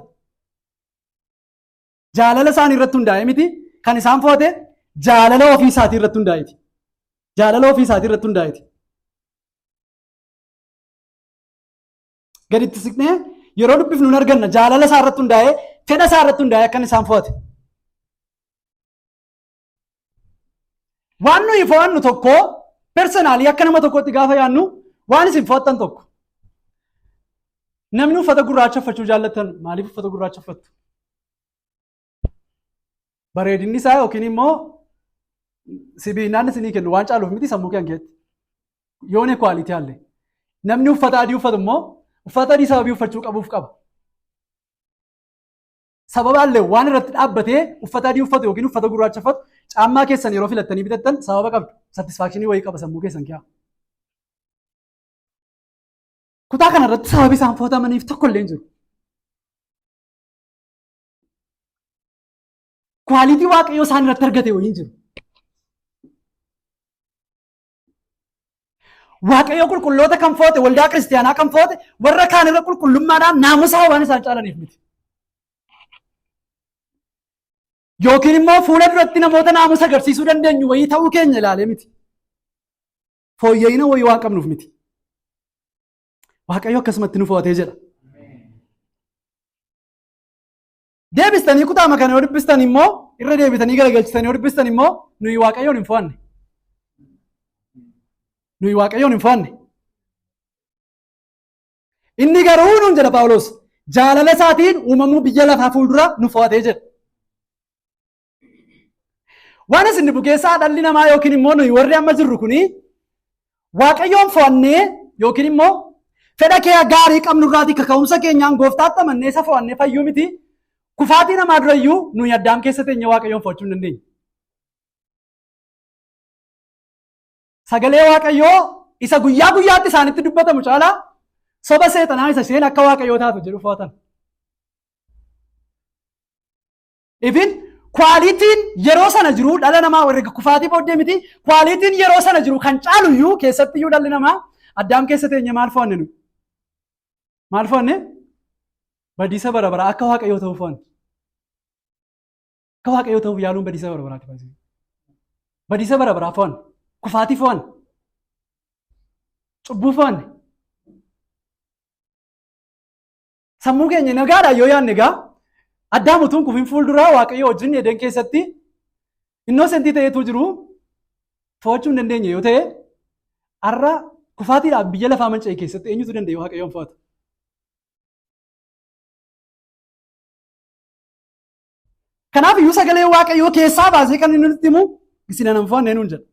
Jaalala isaanii irratti hundaa'e miti kan isaan fo'ate jaalala ofii isaatii irratti hundaa'eeti. Jaalala ofii isaatii irratti hundaa'eeti. Gaditti siqnee yeroo dubbifnu hin arganna jaalala isaa irratti hundaa'ee fedha isaa irratti hundaa'ee akkan isaan fo'ate. Waan nuyi fo'annu tokko personaalii akka nama tokkotti gaafa yaannu waan isin fo'attan tokko. Namni uffata gurraacha uffachuu jaallattan maaliif uffata gurraacha uffattu? Bareedinni isaa yookiin immoo sibiinaan isinii kennu waan caaluuf miti sammuu kee hangeetti. Yoon equality halle. Namni uffata adii uffatu immoo uffata adii sababii uffachuu qabuuf qaba. Sababaallee waan irratti dhaabbatee uffata adii uffatu yookiin uffata gurraacha uffatu caammaa keessan yeroo filattanii bitattan sababa qabdu. Satisfaakshinii wayii qaba sammuu keessan kiyaa. Kutaa kana irratti sababi isaan fo'atamaniif tokko illee hin jiru. Kwaalitii Waaqayyoo isaan irratti argate wayii hin jiru. Waaqayyo qulqulloota kan foote waldaa kiristiyaanaa kan foote warra kaan irra qulqullummaadhaan naamusaa waan isaan caalaniif miti. Yookiin immoo fuula duratti namoota naamusa agarsiisuu dandeenyu wayii ta'uu keenya ilaalee miti. Fooyya'ina wayii waan qabnuuf miti. Waaqayyo akkasumatti nu fo'atee jedha. Deebistanii kutaama kana yoo dubbistan immoo irra deebitanii garagalchitanii yoo dubbistan immoo nuyi Waaqayyoon hin fo'anne. Nuyi Waaqayyoon hin fo'anne. Inni garuu nuun jedha Phaawulos jaalala isaatiin uumamuu biyya lafaa fuuldura nu fo'atee jedha. Waan isin dhibu keessaa dhalli namaa yookiin immoo nuyi warri amma jirru kuni Waaqayyoon fo'annee yookiin immoo fedha kee gaarii qabnu irraatii kaka'umsa keenyaan gooftaatti amannee isa fo'annee fayyuu miti. Kufaatii namaa durayyuu nuyi Addaam keessa teenye Waaqayyoon fo'achuu hin dandeenye. Sagalee Waaqayyoo isa guyyaa guyyaatti isaanitti dubbatamu caalaa soba seexanaa isa isheen akka Waaqayyoo taatu jedhu fo'atan. Ifin kwaalitiin yeroo sana jiru dhala namaa warri kufaatii booddee miti, kwaalitiin yeroo sana jiru kan caalu iyyuu keessatti iyyuu dhalli namaa Addaam keessa teenye maal fo'anne nuyi? Maal fo'anne? Badiisa bara baraa, akka Waaqayyoo ta'uu fo'anne. Akka Waaqayyoo ta'uuf yaaluun badiisa bara baraati. Baay'ee. Badiisa bara baraa fo'anne. Kufaatii fo'anne. Cubbuu fo'anne. Sammuu keenya nagaadhaan yoo yaadne egaa, Addaam utuu hin kufin fuulduraa Waaqayyo wajjin Eden keessatti innocent ta'eetu jiru fo'achuu hin dandeenye yoo ta'e, har'a kufaatiidhaaf biyya lafaa manca'e keessatti eenyutu danda'e Waaqayyoon fo'ata? Kanaaf iyyuu sagalee Waaqayyoo keessaa baasee kan inni nutti himu isin anan fo'anne nuun jedha.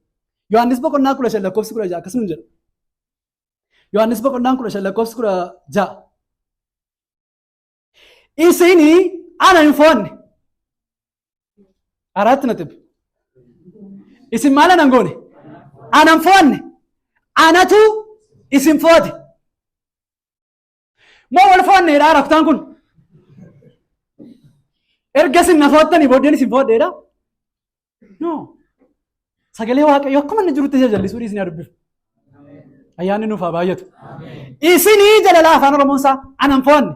Yohaannis boqonnaa 15 lakkoofsi 16 akkas nuun jedha. Yohaannis boqonnaan 15 lakkoofsi 16. Isin ana hin fo'anne. Araatti na xibbe. Isin maal anan goone? Anan fo'anne. Anatu isin fo'ate. Moo wal fo'anneedha rakkutaan kun? Erga isin na fo'attanii booddeen isin fo'adheedha? No. Sagalee Waaqayyoo akkuma inni jirutti isa jallisuu dhiisnee haa dubbifnu. Ayyaanni nuuf haa baay'atu. Isinii jalala afaan Oromoon isaa anan fo'anne.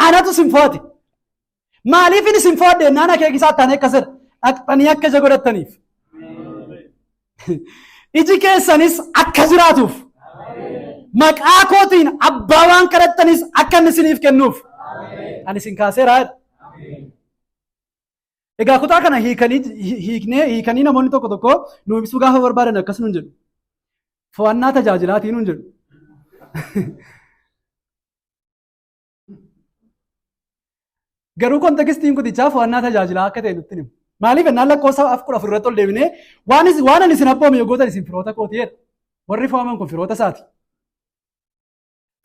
Anatu isin fo'ate. Maaliif inni isin fo'adhe jennaan akeeki isaa taanee akkas jedha. Dhaqxanii akka ija godhattaniif. Iji keessanis akka jiraatuuf. Maqaa kootiin abbaa waan kadhattanis akka inni isiniif kennuuf. Ani isin kaaseera jedha. Egaa kutaa kana hiikanii hiiknee hiikanii namoonni tokko tokko nu ibsuu gaafa barbaadan akkas nuun jedhu. Fo'annaa tajaajilaatii nuun jedhu. Garuu contextiin kutichaa fo'annaa tajaajilaa akka ta'e nutti himu. Maaliif ennaan lakkoofsa 14 irratti ol deebinee waan ani isin abboome yoo gootan isin firoota kooti jedha. Warri fo'aman kun firoota isaati.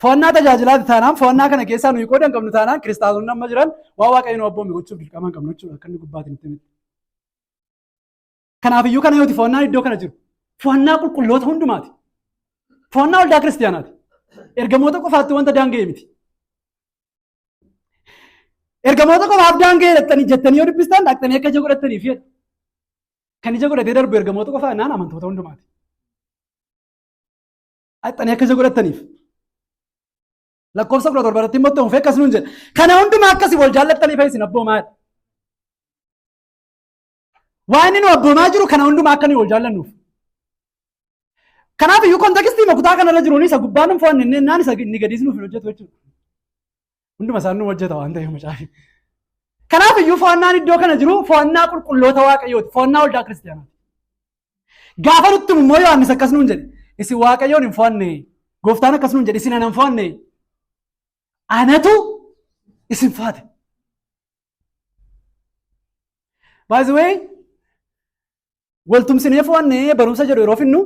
Fo'annaa tajaajilaati taanaan, fo'annaa kana keessaa nuyi qooda hin qabnu taanaan, kiristaanonni amma jiran waan Waaqayyo nu abboome gochuuf dirqama hin qabnu jechuudha akka inni gubbaatti nutti himte. Kanaaf iyyuu kana yooti fo'annaan iddoo kana jiru. Fo'annaa qulqulloota hundumaati. Fo'annaa waldaa kiristaanaati. Ergamoota qofaatti wanta daanga'e miti. Ergamoota qofaaf daanga'e jettanii yoo dubbistan dhaqxanii akka ija godhattaniif jedha. Kan ija godhatee darbu ergamoota qofaa jennaan amantoota hundumaati. Dhaqxanii akka ija godhattaniif. Lakkoofsa 17 irratti immoo ta'uuf akkas nuun jedha. Kana hundumaa akkasii wal jaallattaniif isin abboomaa jedha. Waan inni nu abboomaa jiru kana hundumaa akka nuyi wal jaallannuuf. Kanaaf iyyuu contextii kutaa kanarra jiruun isa gubbaan nu fo'anne inni naan isa inni gadiis nuuf hin hojjetu jechuudha. Hunduma isaan nu hojjeta waan ta'eef macaafi. Kanaaf iyyuu fo'annaan iddoo kana jiru fo'annaa qulqulloota Waaqayyooti. Fo'annaa waldaa kiristaanaati. Gaafa nutti immoo Yohaannis akkas nuun jedhe. Isin Waaqayyoon hin fo'anne. Gooftaan akkas nuun jedhe, isin ana hin fo'anne. Anatu isin fo'ate. By the way, waltumsinee fo'annee barumsa jedhu yeroo finnu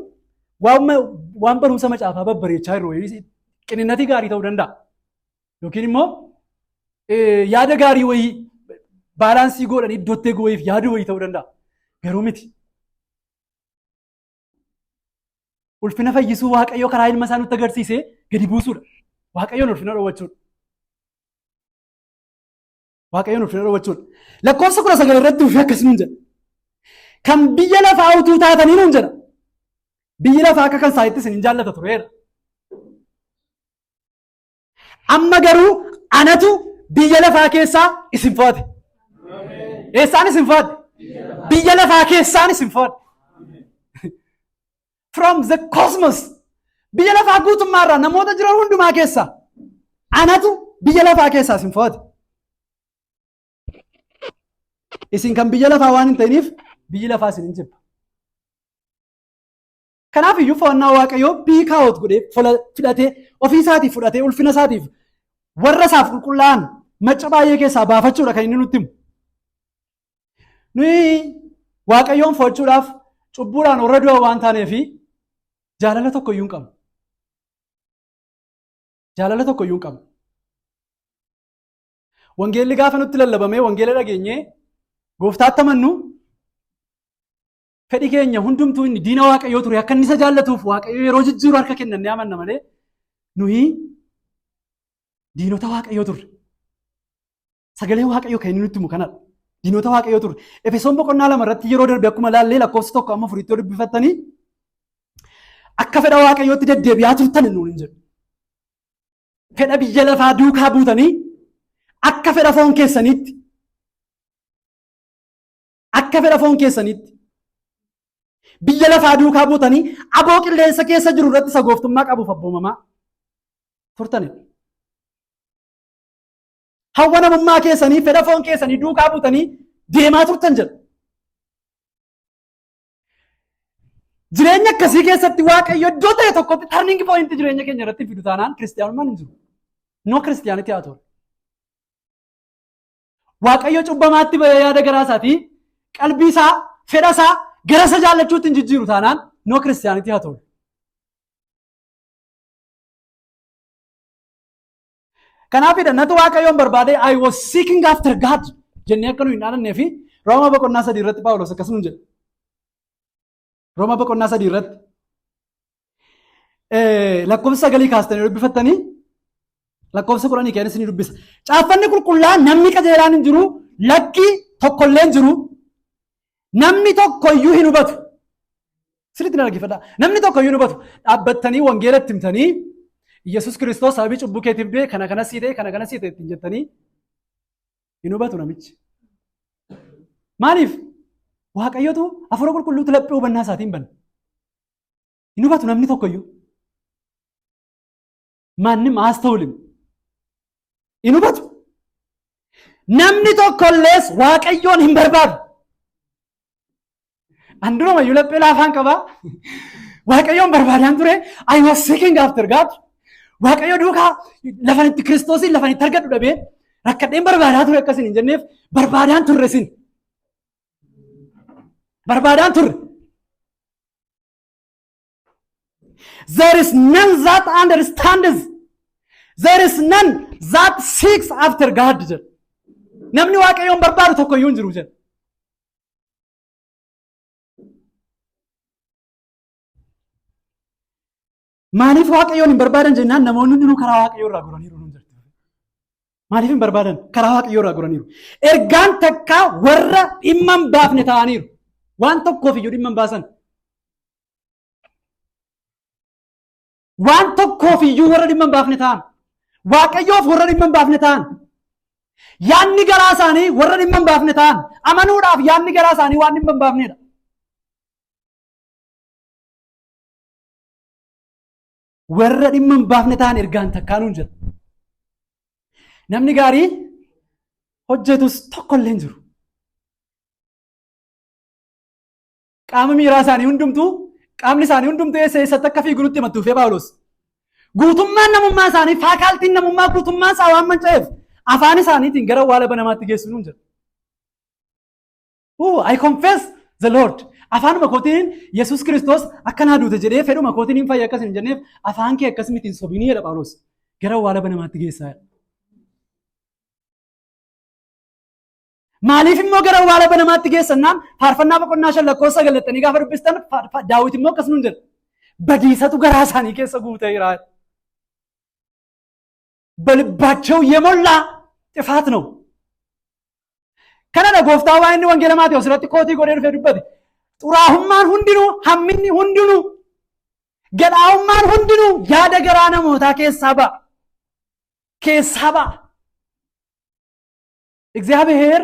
waan barumsa macaafaa babbareechaa jiru wayii qininnatii gaarii ta'uu danda'a. Yookiin immoo yaada gaarii wayii balance godhanii iddootti eeguu wayiif yaada wayii ta'uu danda'a. Garuu miti. Ulfina fayyisuu Waaqayyoo karaa ilma isaa nutti agarsiisee gadi buusuudha. Waaqayyoon ulfina dhoowwachuudha. Waaqayyoon ulfina dhoowwachuudha. Lakkoofsa 19 irratti ofii akkas nuun jedha. Kan biyya lafaa utuu taatanii nuun jedha. Biyyi lafaa akka kan isaaniitti isin hin jaallata tureera. Amma garuu anatu biyya lafaa keessaa isin fo'ate. Eessaan isin fo'ate? Biyya lafaa keessaan isin fo'ate. From the cosmos. Biyya lafaa guutummaa irraa namoota jiran hundumaa keessaa anatu biyya lafaa keessaa isin fo'ate. Isin kan biyya lafaa waan hin ta'iniif biyyi lafaa isin hin jibba. Kanaaf iyyuu fo'annaa Waaqayyoo pick out godhee filatee, ofii isaatiif fudhatee, ulfina isaatiif warra isaaf qulqullaa'an macca baay'ee keessaa baafachuudha kan inni nutti himu. Nuyi Waaqayyoon fo'achuudhaaf cubbuudhaan warra du'a waan taaneefi jaalala tokko iyyuu hin qabnu. Jaalala tokko iyyuu hin qabnu. Wangeelli gaafa nutti lallabamee wangeela dhageenyee gooftaatti amannu, fedhi keenya hundumtuu inni diina Waaqayyoo ture akka inni isa jaallatuuf Waaqayyo yeroo jijjiiru harka kennannee amanna malee, nuyi diinota Waaqayyoo turre. Sagalee Waaqayyoo kan inni nutti himu kanadha. Diinota Waaqayyoo turre. Efesoon boqonnaa 2 irratti yeroo darbe akkuma laallee, lakkoofsa 1 amma 4tti yoo dubbifattanii, akka fedha Waaqayyootti deddeebi'aa turtan nuun hin jedhu. Fedha biyya lafaa duukaa buutanii, akka fedha foon keessaniitti, akka fedha foon keessaniitti biyya lafaa duukaa buutanii, aboo qilleensa keessa jiru irratti isa gooftummaa qabuuf abboomamaa turtanidha. Hawwa namummaa keessanii, fedha foon keessanii duukaa buutanii deemaa turtan jedha. Jireenya akkasii keessatti Waaqayyo iddoo ta'e tokkotti turning point jireenya keenya irratti fidu taanaan, kiristiyaanummaan hin jiru. No Christianity haa ta'u. Waaqayyo cubbamaatti bahee yaada garaa isaatii, qalbii isaa, fedha isaa gara isa jaallachuutti hin jijjiiru taanaan, no Christianity haa ta'u. Kanaafidha natu Waaqayyoon barbaade, "I was seeking after God" jennee akka nu hin dhaadannee fi Rooma boqonnaa 3 irratti Phaawulos akkas nuun jedha. Rooma boqonnaa 3 irratti lakkoofsa 9 kaastanii dubbifattanii, lakkoofsa 10 keessa isinii dubbisa. Caaffanni qulqullaa'aan, "Namni qajeelaan hin jiru, lakki tokkollee hin jiru, namni tokko iyyuu hin hubatu." Sirriitti na dhaggeeffadhaa. Namni tokko iyyuu hin hubatu. Dhaabbattanii wangeelatti himtanii, "Yesus Kiristoos sababii cubbuu keetiif du'e, kana kana sii ta'e, kana kana sii ta'e" ittiin jettanii, hin hubatu namichi. Maaliif? Waaqayyotu Hafuura Qulqulluutu laphee hubannaa isaatiin bana. Hin hubatu namni tokko iyyuu. ማንም አያስተውልም. Hin hubatu. Namni tokkollees Waaqayyoon hin barbaadu. An durumayyuu laphee laafaan qabaa. Waaqayyoon barbaadaan ture. I was seeking after God. Waaqayyo duukaa lafan itti Kiristoosiin lafan itti argadhu dhabee rakkadheen barbaadaa ture akkasin hin jenneef, barbaadaan turre sin. Barbaadaan turre. There is none that understands. There is none that seeks after God jedha. Namni Waaqayyoon barbaadu tokko iyyuu hin jiru jedha. Maaliif Waaqayyoon hin barbaadan jennaan, namoonni hundinuu karaa Waaqayyoo irraa goraniiru nuun jirti. Maaliif hin barbaadan? Karaa Waaqayyoo irraa goraniiru. Ergaan takkaa warra dhimma hin baafne ta'aniiru. Waan tokkoof iyyuu dhimma hin baasan. Waan tokkoof iyyuu warra dhimma hin baafne ta'an. Waaqayyoof warra dhimma hin baafne ta'an. Yaadni garaa isaanii warra dhimma hin baafne ta'an. Amanuudhaaf yaadni garaa isaanii waan dhimma hin baafnedha. Warra dhimma hin baafne ta'an ergaan takkaa nuun jedha. Namni gaarii hojjetus tokko illee hin jiru. Qaama miiraa isaanii hundumtuu, qaamni isaanii hundumtuu eessa eessatti akka fiigu nutti himattuufee Phaawulos. Guutummaan namummaa isaanii, facultyn namummaa guutummaan isaa waan manca'eef, afaan isaaniitiin gara awwaala banamaatti geessu nuun jedha. Oh, I confess the Lord. Afaanuma kootiin Yesuus Kiristoos akka naa duute jedhee, fedhuma kootiin hin fayya akkas hin jenneef, afaan kee akkas miti hin sobinii jedha Phaawulos. Gara awwaala banamaatti geessaa jedha. Maaliif immoo gara awwaala banamaatti geessannaan, Faarfannaa boqonnaa 5 lakkoofsa 9 gaafa dubbistan, Daawit immoo akkas nuun jedha. Badiisatu garaa isaanii keessa guutee jira. በልባቸው የሞላ ጥፋት ነው። Kanadha gooftaa waa inni wangeela Maatewos irratti quote godhee dhufee dubbate. Xuraa'ummaan hundinuu, hamminni hundinuu, gadhaa'ummaan hundinuu yaada garaa namootaa keessaa ba'a. Keessaa ba'a. እግዚአብሔር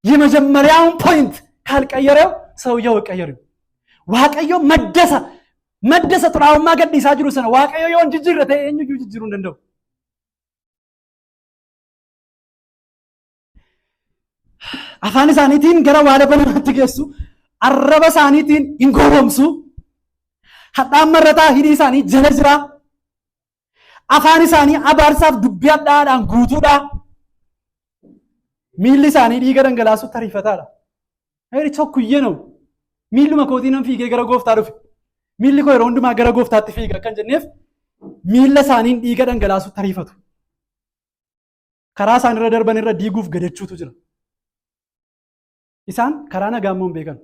የመጀመሪያውን point ካልቀየረው ሰውየው አይቀየርም። Waaqayyo maddasa xuraa'ummaa gadhiisaa jiru sana Waaqayyo yoo hin jijjiirre ta'e, eenyuyyuu jijjiiruu hin danda'u. Afaan isaaniitiin gara awwaala banamaatti geessu, arraba isaaniitiin hin gowwoomsu, hadhaan marrataa hidhii isaanii jala jira. Afaan isaanii abaarsaaf dubbii hadhaadhaan guutuudha. Miilli isaanii dhiiga dhangalaasutti ariifataadha. Heeri tokkuyyee na'u. Miilluma kootii nan fiigee gara gooftaa dhufe. Miilli koo yeroo hundumaa gara gooftaatti fiiga kan jenneef, miilla isaaniin dhiiga dhangalaasutti ariifatu. Karaa isaan irra darban irra diiguuf gadachuutu jira. Isaan karaa nagaa immoo hin beekan.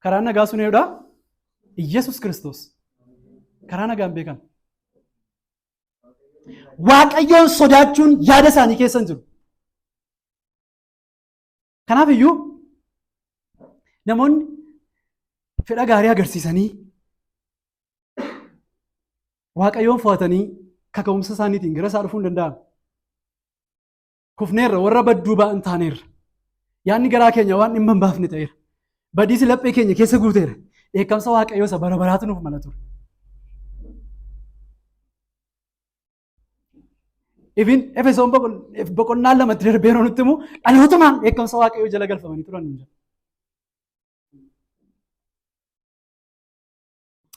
Karaan nagaa sun eenyudha? Iyyasuus Kiristoos. Karaa nagaa hin beekan. Waaqayyoon sodaachuun yaada isaanii keessa hin jiru. Kanaaf iyyuu namoonni fedha gaarii agarsiisanii Waaqayyoon fo'atanii kaka'umsa isaaniitiin gara isaa dhufuu hin danda'an. Kufneerra, warra badduu ba'an taaneerra. Yaadni garaa keenya waan dhimma hin baafne ta'eera. Badiisi laphee keenya keessa guuteera. Dheekkamsa Waaqayyoo isa bara baraatu nuuf mala ture. Ifin Efesoon boqonnaa lamatti darbee yeroo nutti himu dhalootumaan dheekkamsa Waaqayyoo jala galfamanii turan nuun jedha.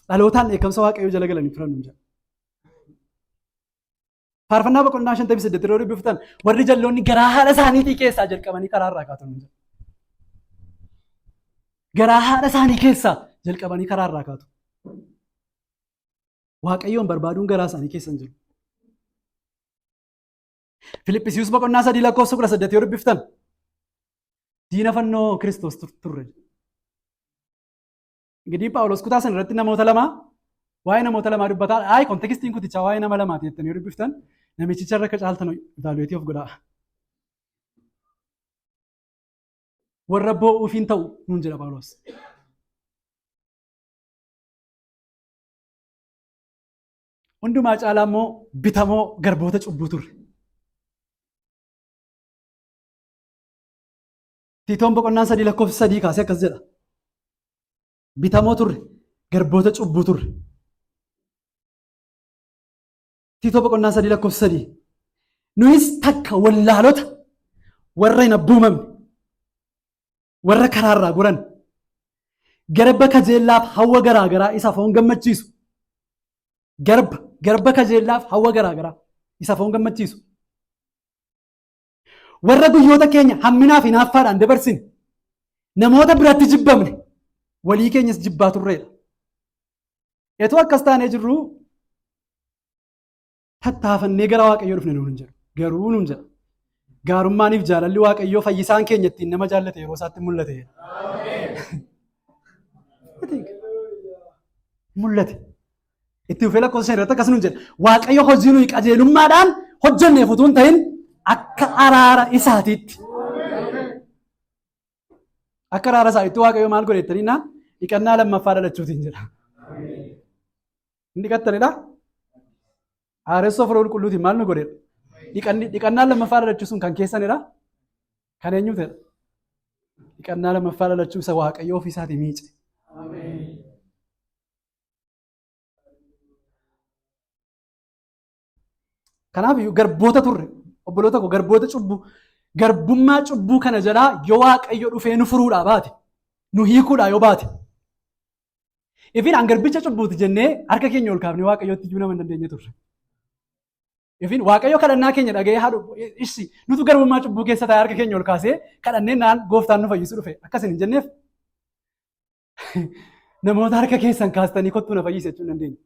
Dhalootaan dheekkamsa Waaqayyoo jala galanii turan nuun jedha. Faarfannaa boqonnaa 58 yeroo dubbiftan warri jalloonni garaa haadha isaaniitii keessaa jalqabanii karaa irraa kaatu nuun jedha. Garaa haadha isaanii keessaa jalqabanii karaa irraa kaatu. Waaqayyoon barbaaduun garaa isaanii keessa hin jiru. Filiphisiiyus boqonnaa 3 lakkoofsa 18 yoo dubbiftan diina fannoo Kiristoos turre. Ingidiin Phaawulos kutaa sana irratti namoota lama waa'ee namoota lamaa dubbataa. Ayi, contextiin kutichaa waa'ee nama lamaati jettanii yoo dubbiftan namichicha irra akka caaltan evaluate of godhaa. Warra boo'uuf hin ta'u nuun jedha Phaawulos. Hundumaa caalaa immoo bitamoo garboota cubbuu turre. Tiitoon boqonnaan 3 lakkoofsa 3 kaasee akkas jedha. Bitamoo turre, garboota cubbuu turre. Tiitoo boqonnaa 3 lakkoofsa 3. Nuyis takka wallaalota, warra hin abboomamne, warra karaarraa goran, garba kajeellaaf hawwa garaa garaa isa foon gammachiisu, garba kajeellaaf hawwa garaa garaa isa foon gammachiisu, warra guyyoota keenya hamminaaf hinaaffaadhaan dabarsine, namoota biratti jibbamne, walii keenyas jibbaa turreedha. Etuu akkas taanee jirru tattaafannee gara Waaqayyoo dhufne nuun hin jedhu. Garuu nuun jedha. Gaarummaaniif jaalalli Waaqayyoo fayyisaan keenya ittiin nama jaallate yeroo isaatti mul'ate. Mul'ate. Itti fufee lakkoofsa 5 irratti akkas nuun jedha. Waaqayyo hojii nuyi qajeelummaadhaan hojjenneef utuu hin ta'in akka araara isaatiitti. Akka araara isaatiitti Waaqayyo maal godhe jettanii naa dhiqannaa lammaffaa dhalachuutiin jedha. Hin dhiqattanidha? Haaressoo Hafuura Qulqulluutiin maal nu godhedha? Dhiqannaan lammaffaa dhalachuu sun kan keessanidha? Kan eenyu ta'edha? Dhiqannaa lammaffaa dhalachuu isa Waaqayyo ofii isaatii miice. Kanaaf iyyuu garboota turre, obboloota koo, garboota cubbuu, garbummaa cubbuu kana jalaa yoo Waaqayyo dhufee nu furuudhaa baate, nu hiikuudhaa yoo baate, ifin an garbicha cubbuuti jennee harka keenya ol kaafnee Waaqayyotti iyyuu nama hin dandeenye turre. Ifin Waaqayyo kadhannaa keenya dhaga'ee haadhu issi nutu garbummaa cubbuu keessa taa'ee harka keenya ol kaasee kadhannee naan gooftaan nu fayyisu dhufe akkasin hin jenneef namoota harka keessan kaastanii kottuu na fayyise jechuu hin dandeenye.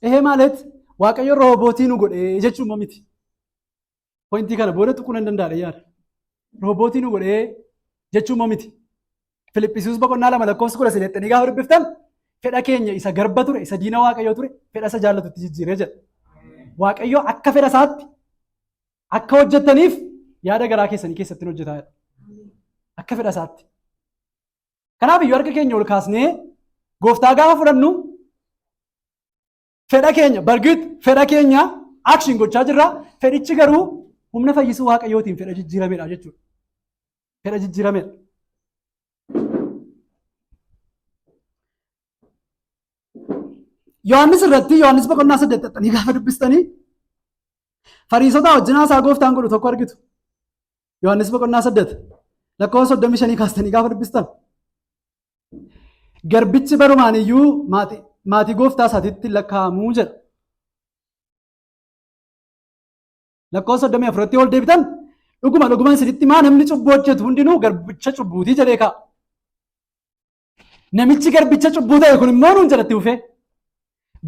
ይሄ ማለት Waaqayyo roobootii nu godhe jechuun immoo miti. Pointii kana booda tuquu nan danda'a yaada. Roobootii nu godhe jechuun immoo miti. Filiphisius boqonnaa 2 lakkoofsa 13 gaafa dubbiftan fedha keenya isa garba ture, isa diina Waaqayyoo ture, fedha isa jaallatutti jijjiiree jedha. Waaqayyo akka fedha isaatti akka hojjettaniif yaada garaa keessanii keessatti hojjetaa jedha. Akka fedha isaatti. Kanaaf iyyuu harka keenya ol kaasnee gooftaa gaafa fudhannu fedha keenya bargit fedha keenya action gochaa jirra. Fedhichi garuu humna fayyisuu Waaqayyootiin fedha jijjiiramedha jechuudha. Fedha jijjiiramedha. Yohaannis irratti, Yohaannis boqonnaa 8 xaxxanii gaafa dubbistanii Fariisota wajjin haasaa gooftaan godhu tokko argitu. Yohaannis boqonnaa 8 lakkoofsa 35 kaastanii gaafa dubbistan. Garbichi barumaan iyyuu maatii gooftaa isaatiitti lakkaa'amuu jedha. Lakkoofsa 34tti ol deebitan, dhuguma dhugumaan isinitti maa, namni cubbuu hojjetu hundinuu garbicha cubbuutii jedhee kaa'a. Namichi garbicha cubbuu ta'e kun immoo nuun jedhatti dhufee.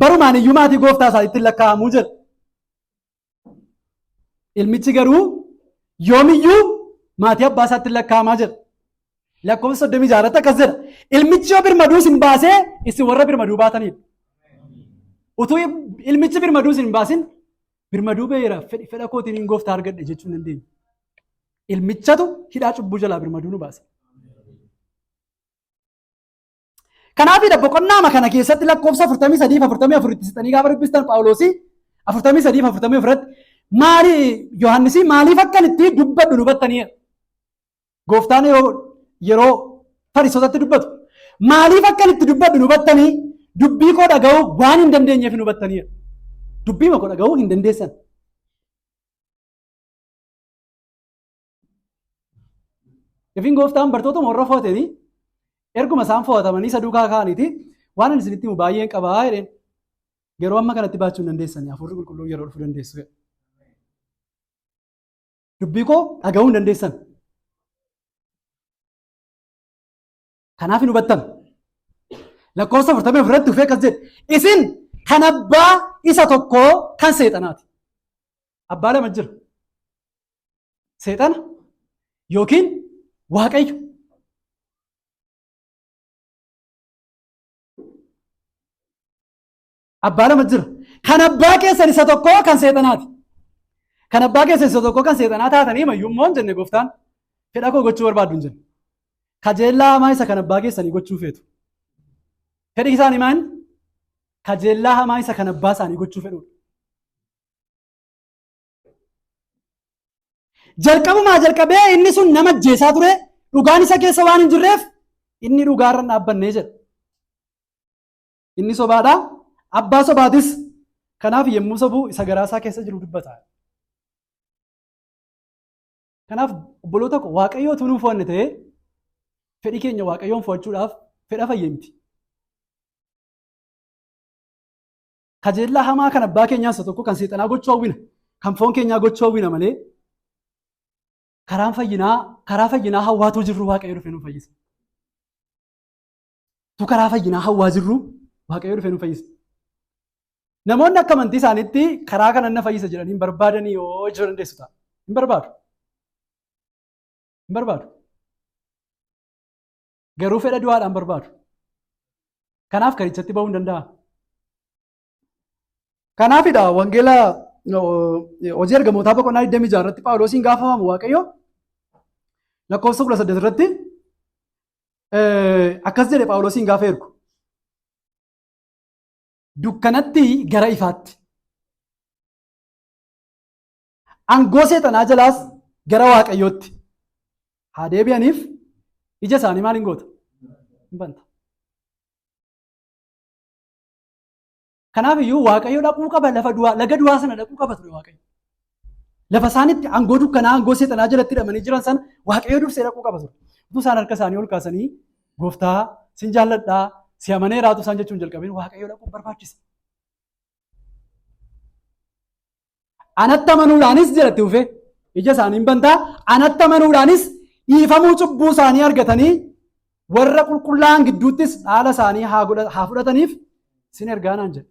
Barumaan iyyuu maatii gooftaa isaatti lakkaa'amuu jedha. Ilmichi garuu yoomiyyuu maatii abbaa isaatti lakkaa'amaa jedha. Lakkoofsa 36 irratti akkas jedha. Ilmichi yoo birmaduu isin baasee isin warra birmaduu baatanidha. Utuu ilmichi birmaduu isin hin baasin birmaduu ba'eera fedha kootiin hin gooftaa argadhe jechuu hin dandeenyu. Ilmichatu hidhaa cubbuu jalaa birmaduu nu baasa. Kanaafidha boqonnaama kana keessatti lakkoofsa 43 fi 44 itti siqanii gaafa dubbistan Phaawulosii 43 fi 44 irratti maali Yohaannisii maaliif akkan itti dubbadhu nu hubattanii gooftaan yeroo fariisotatti dubbatu maaliif akkan itti dubbadhu nu hubattanii dubbii koo dhaga'uu waan hin dandeenyeef nu hubattanii dubbii koo dhaga'uu hin dandeessan. Ifin gooftaan bartootuma warra fo'atanii erguma isaan fo'atamanii isa duukaa ka'aniiti waan ani isinitti himu baay'een qabaa jedheen. Yeroo amma kanatti baachuu hin dandeessanii hafuurri qulqulluun yeroo dhufuu dandeessu. Dubbii koo dhaga'uu hin dandeessan. Kanaaf hin hubattan. Lakkoofsa 44 irratti dhufee akkas jedhe. Isin kan abbaa isa tokkoo kan seexanaati. Abbaa lama jira. Seexana yookiin Waaqayyo. Abbaa lama jira. Kan abbaa keessan isa tokkoo kan seexanaati. Kan abbaa keessan isa tokkoo kan seexanaa taatanii mayyuu immoo hin jenne gooftaan fedha koo gochuu barbaaddu hin jenne. Kajeellaa hamaa isa kan abbaa keessanii gochuu feetu. Fedhi isaanii maal? Kajeellaa hamaa isa kan abbaa isaanii gochuu fedhudha. Jalqabumaa jalqabee inni sun nama ajjeesaa ture dhugaan isa keessa waan hin jirreef inni dhugaarra hin dhaabbannee jedha. Inni sobaadha. Abbaa sobaatis. Kanaaf yommuu sobu isa garaa isaa keessa jiru dubbata. Kanaaf obboloota koo Waaqayyoo utuu nuuf fo'anne ta'ee fedhii keenya Waaqayyoon fo'achuudhaaf fedha fayye miti. Kajeellaa hamaa kan abbaa keenyaa isa tokko kan seexanaa gochuu hawwina kan foon keenyaa gochuu hawwina malee karaan fayyinaa karaa fayyinaa hawwaatuu jirru Waaqayyo dhufee nu fayyisa. Tu karaa fayyinaa hawwaa jirru Waaqayyo dhufee nu fayyisa. Namoonni akka amantii isaaniitti karaa kana na fayyisa jedhanii hin barbaadanii yoo jechuu dandeessu ta'a. Hin barbaadu. Hin barbaadu. Garuu fedha du'aadhaan barbaadu. Kanaaf karichatti ba'uu hin danda'a. Kanaafidha wangeela hojii ergamootaa boqonnaa 26 irratti Phaawulosiin gaafamamu Waaqayyo lakkoofsa 18 irratti akkas jedhe Phaawulosiin gaafa ergu. Dukkanatti gara ifaatti. Aangoo seexanaa jalaas gara Waaqayyootti haa deebi'aniif ija isaanii maal hin goota? Hin banta. Kanaaf iyyuu Waaqayyo dhaquu qaba lafa du'aa laga du'aa sana dhaquu qaba ture Waaqayyo. Lafa isaanitti aangoo dukkanaa aangoo seexanaa jalatti hidhamanii jiran sana Waaqayyo dursee dhaquu qaba ture. Utuu isaan harka isaanii ol kaasanii gooftaa sin jaalladhaa si amaneeraatu isaan jechuun jalqabeen Waaqayyo dhaquun barbaachisa. Anatti amanuudhaanis jedhatti dhufee ija isaanii hin bantaa anatti amanuudhaanis dhiifamuu cubbuu isaanii argatanii warra qulqullaa'an gidduuttis dhaala isaanii haa fudhataniif sin ergaa naan jedhe.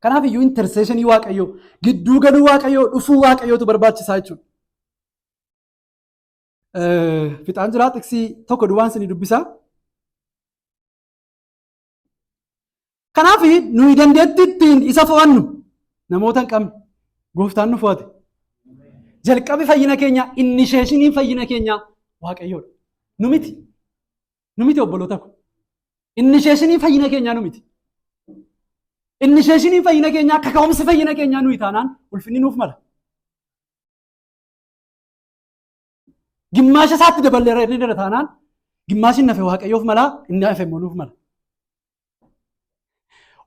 Kanaaf iyyuu intercessionii Waaqayyoo gidduu galuu Waaqayyoo dhufuu Waaqayyootu barbaachisaa jechuudha. Fixaan jiraa xiqsii tokko duwwaan isinii dubbisaa. Kanaaf nuyi dandeettii ittiin isa fo'annu namoota hin qabne gooftaan nu fo'ate. Jalqabi fayyina keenya innisheeshiniin fayyina keenya Waaqayyoodha. Nu miti. Nu miti obboloota ko. Innisheeshiniin fayyina keenyaa nu miti. Innisheeshiniin fayyina keenyaa kaka'umsi fayyina keenyaa nuyi taanaan ulfinni nuuf mala. Gimmaasha isaatti daballeera inni dhala taanaan gimmaashi inni hafe Waaqayyoof mala inni hafe immoo nuuf mala.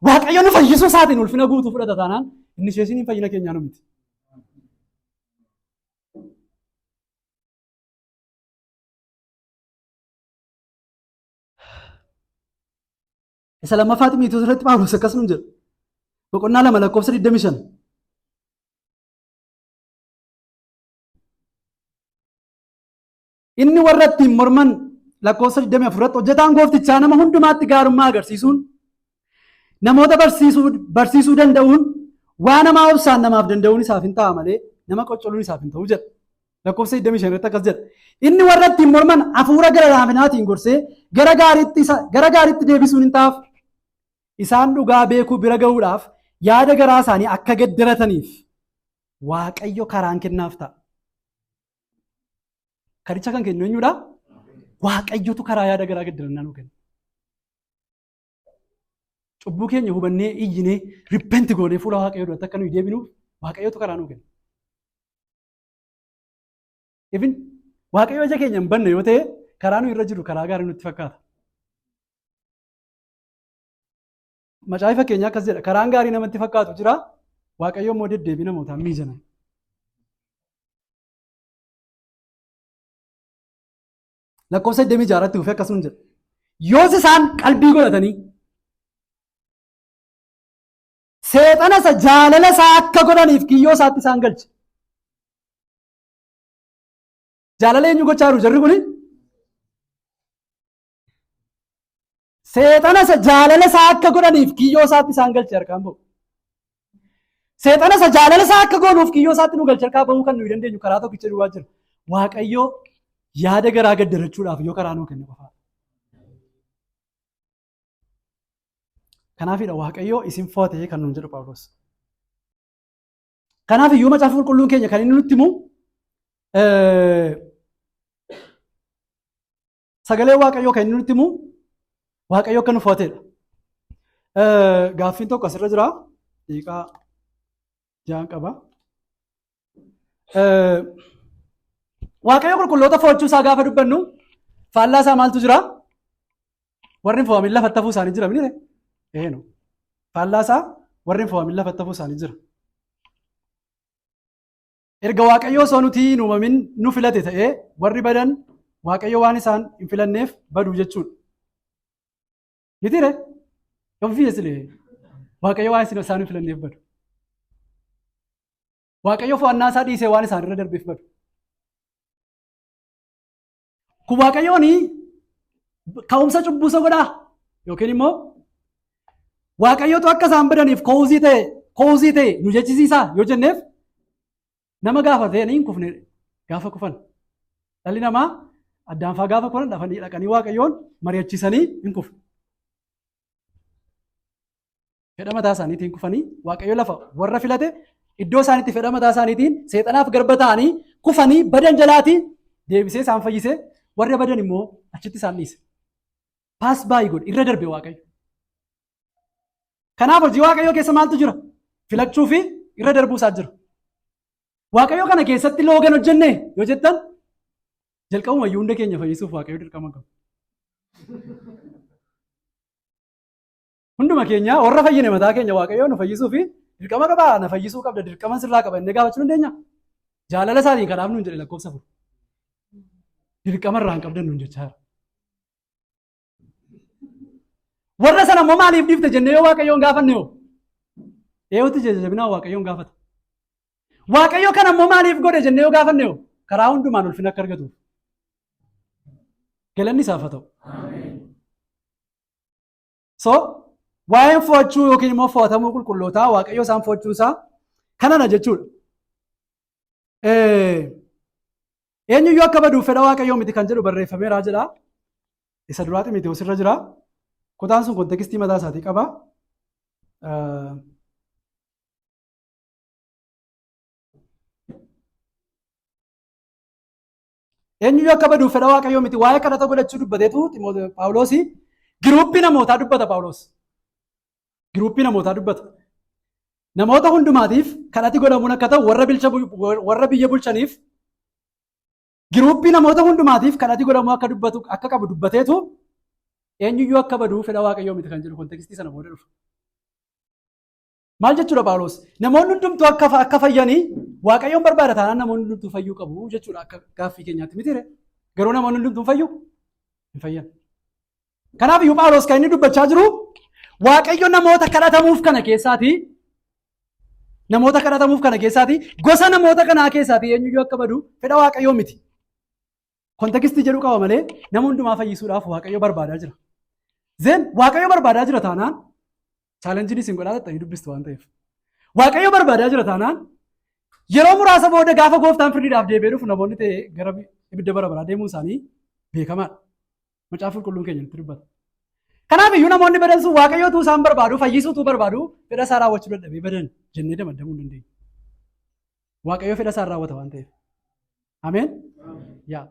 Waaqayyo nu fayyisuu isaatiin ulfina guutuu fudhata taanaan inni isheesiniin fayyina keenyaa nu miti. Isa lammaffaa Ximootiyoos irratti Phaawulos akkas nuun jedha. Boqonnaa 2 lakkoofsa 25. Inni warra ittiin morman Lakkoofsa 24 irratti hojjetaan gooftichaa nama hundumaatti gaarummaa agarsiisuun, namoota barsiisuu danda'uun, waa namaa obsaan namaaf danda'uun isaaf hin ta'a malee nama qoccoluun isaaf hin ta'u jedha. Lakkoofsa 25 irratti akkas jedha. Inni warra ittiin morman hafuura gara laafinaatiin gorsee gara gaariitti deebisuun hin ta'aaf. Isaan dhugaa beekuu bira gahuudhaaf yaada garaa isaanii akka gaddarataniif Waaqayyo karaan kennaaf ta'a. Karicha kan kennu eenyudha? Waaqayyotu karaa yaada garaa gaddarannaa nuu kenna. Cubbuu keenya hubannee, iyyinee, repent goonee fuula Waaqayyoo duratti akka nuyi deebinuuf Waaqayyotu karaa nuu kenna. Even Waaqayyo ija keenya hin banne yoo ta'e, karaa nuyi irra jiru karaa gaarii nutti fakkaata. Macaafa Fakkeenyaa akkas jedha: karaan gaarii namatti fakkaatu jira, Waaqayyo immoo deddeebii namootaan miijana. Lakkoofsa 26 irratti dhufee akkasuma jedha. Yoos isaan qalbii godhatanii seexana isa jaalala isaa akka godhaniif kiyyoo isaatti isaan galche. Jaalala eenyu gochaa jiru jarri kuni? Seexana isa jaalala isaa akka godhaniif kiyyoo isaatti isaan galche harkaan ba'u. Seexana isa jaalala isaa akka goonuuf kiyyoo isaatti nu galche harkaa ba'uu kan nuyi dandeenyu karaa tokkicha duwwaa jira. Waaqayyoo yaada garaa gaddarachuudhaaf yoo karaa nuu kenne qofaadha. Kanaafidha Waaqayyoo isin fo'ate kan nuun jedhu Phaawulos. Kanaaf iyyuu Macaafa Qulqulluun keenya kan inni nutti himu, sagalee Waaqayyoo kan inni nutti himu, Waaqayyo akka nu fo'atedha. Gaaffiin tokko asirra jira. Daqiiqaa 6 qaba. Waaqayyo qulqulloota fo'achuu isaa gaafa dubbannu, faallaa isaa maaltu jira? Warri hin fo'amin lafatti hafuu isaanii jira miti? Eenu. Faallaa isaa warri hin fo'amin lafatti hafuu isaanii jira. Erga Waaqayyo osoo nuti hin uumamin nu filate ta'ee, warri badan Waaqayyo waan isaan hin filanneef badu jechuudha. Mitiire? Obviously Waaqayyo waan isaan hin filanneef badu. Waaqayyo fo'annaa isaa dhiisee waan isaan irra darbeef badu. Kun Waaqayyoon ka'umsa cubbuu isa godhaa yookiin immoo Waaqayyotu akka isaan badaniif cause ta'e nu jechisiisaa yoo jenneef, nama gaafatee hin kufne gaafa kufan. Dhalli namaa addaanfaa gaafa kufan dhafanii dhaqanii Waaqayyoon mari'achiisanii hin kufne. Fedha mataa isaaniitiin kufanii, Waaqayyo lafa warra filate iddoo isaaniitti fedha mataa isaaniitiin seexanaaf garba ta'anii kufanii badan jalaatii deebisee isaan fayyisee, warra badan immoo achitti isaan dhiise. Pass by godhe, irra darbe Waaqayyo. Kanaaf hojii Waaqayyoo keessa maaltu jira? Filachuu fi irra darbuu isaa jira. Waaqayyo kana keessatti loogan hojjenne yoo jettan, jalqabuma iyyuu hunda keenya fayyisuuf Waaqayyo dirqama qaba. Hunduma keenya warra fayyine mataa keenya Waaqayyo nu fayyisuu fi dirqama qabaa, na fayyisuu qabda, dirqama sirraa qaba inni gaafachuu dandeenya. Jaalala isaatiin kanaaf nuun jedhe lakkoofsa 4. Dirqama irraa hin qabdan nuun jechaa jira. Warra sana immoo maaliif dhiifte jennee yoo Waaqayyoon gaafanne hoo? Eewutti jajjabinaa Waaqayyoon gaafata. Waaqayyo kana immoo maaliif godhe jennee yoo gaafanne hoo? Karaa hundumaan ulfina akka argatuuf. Galanni isaaf haa ta'u. So waa'een fo'achuu yookiin immoo fo'atamuu qulqullootaa, Waaqayyo isaan fo'achuu isaa kanana jechuudha. Eenyuyyuu akka baduuf fedha Waaqayyoo miti kan jedhu barreeffameera jedha. Isa duraa Ximiteewos irra jira. Kutaan sun context mataa isaatii qaba. Eenyuyyuu akka baduuf fedha Waaqayyoo miti. Waa'ee kadhata godhachuu dubbateetu Phaawulosi group namootaa dubbata Phaawulos. Group namootaa dubbata. Namoota hundumaatiif kadhati godhamuun akka ta'u, warra biyya bulchaniif, group namoota hundumaatiif kadhati godhamuu akka dubbatu akka qabu dubbateetu, eenyuyyuu akka baduu fedha Waaqayyoo miti kan jedhu context sana booda dhufa. Maal jechuudha Phaawulos? Namoonni hundumtuu akka fayyanii Waaqayyoon barbaada taanaan, namoonni hundumtuu fayyuu qabu jechuudha akka gaaffii keenyaatti mitiire. Garuu namoonni hundumtuu fayyu? Hin fayyan. Kanaaf iyyuu Phaawulos kan inni dubbachaa jiru, Waaqayyo namoota kadhatamuuf kana keessaatii, gosa namoota kanaa keessaatii eenyuyyuu akka badu fedha Waaqayyoo miti. Context jedhu qaba malee nama hundumaa fayyisuudhaaf Waaqayyo barbaadaa jira. Then Waaqayyo barbaadaa jira taanaan, challenge isin godhaa tattanii dubbistu waan ta'eef. Waaqayyo barbaadaa jira taanaan, yeroo muraasa booda gaafa gooftaan firdiidhaaf deebi'ee dhufu namoonni ta'e gara ibidda bara baraa deemuun isaanii beekamaadha. Macaafa Qulqulluun keenya nutti dubbata. Kanaaf iyyuu namoonni badan sun Waaqayyootu isaan barbaadu, fayyisuutu barbaadu, fedha isaa raawwachuu dadhabee badan jennee damaddamuu hin dandeenyu. Waaqayyo fedha isaa raawwata waan ta'eef. Ameen? Yaa.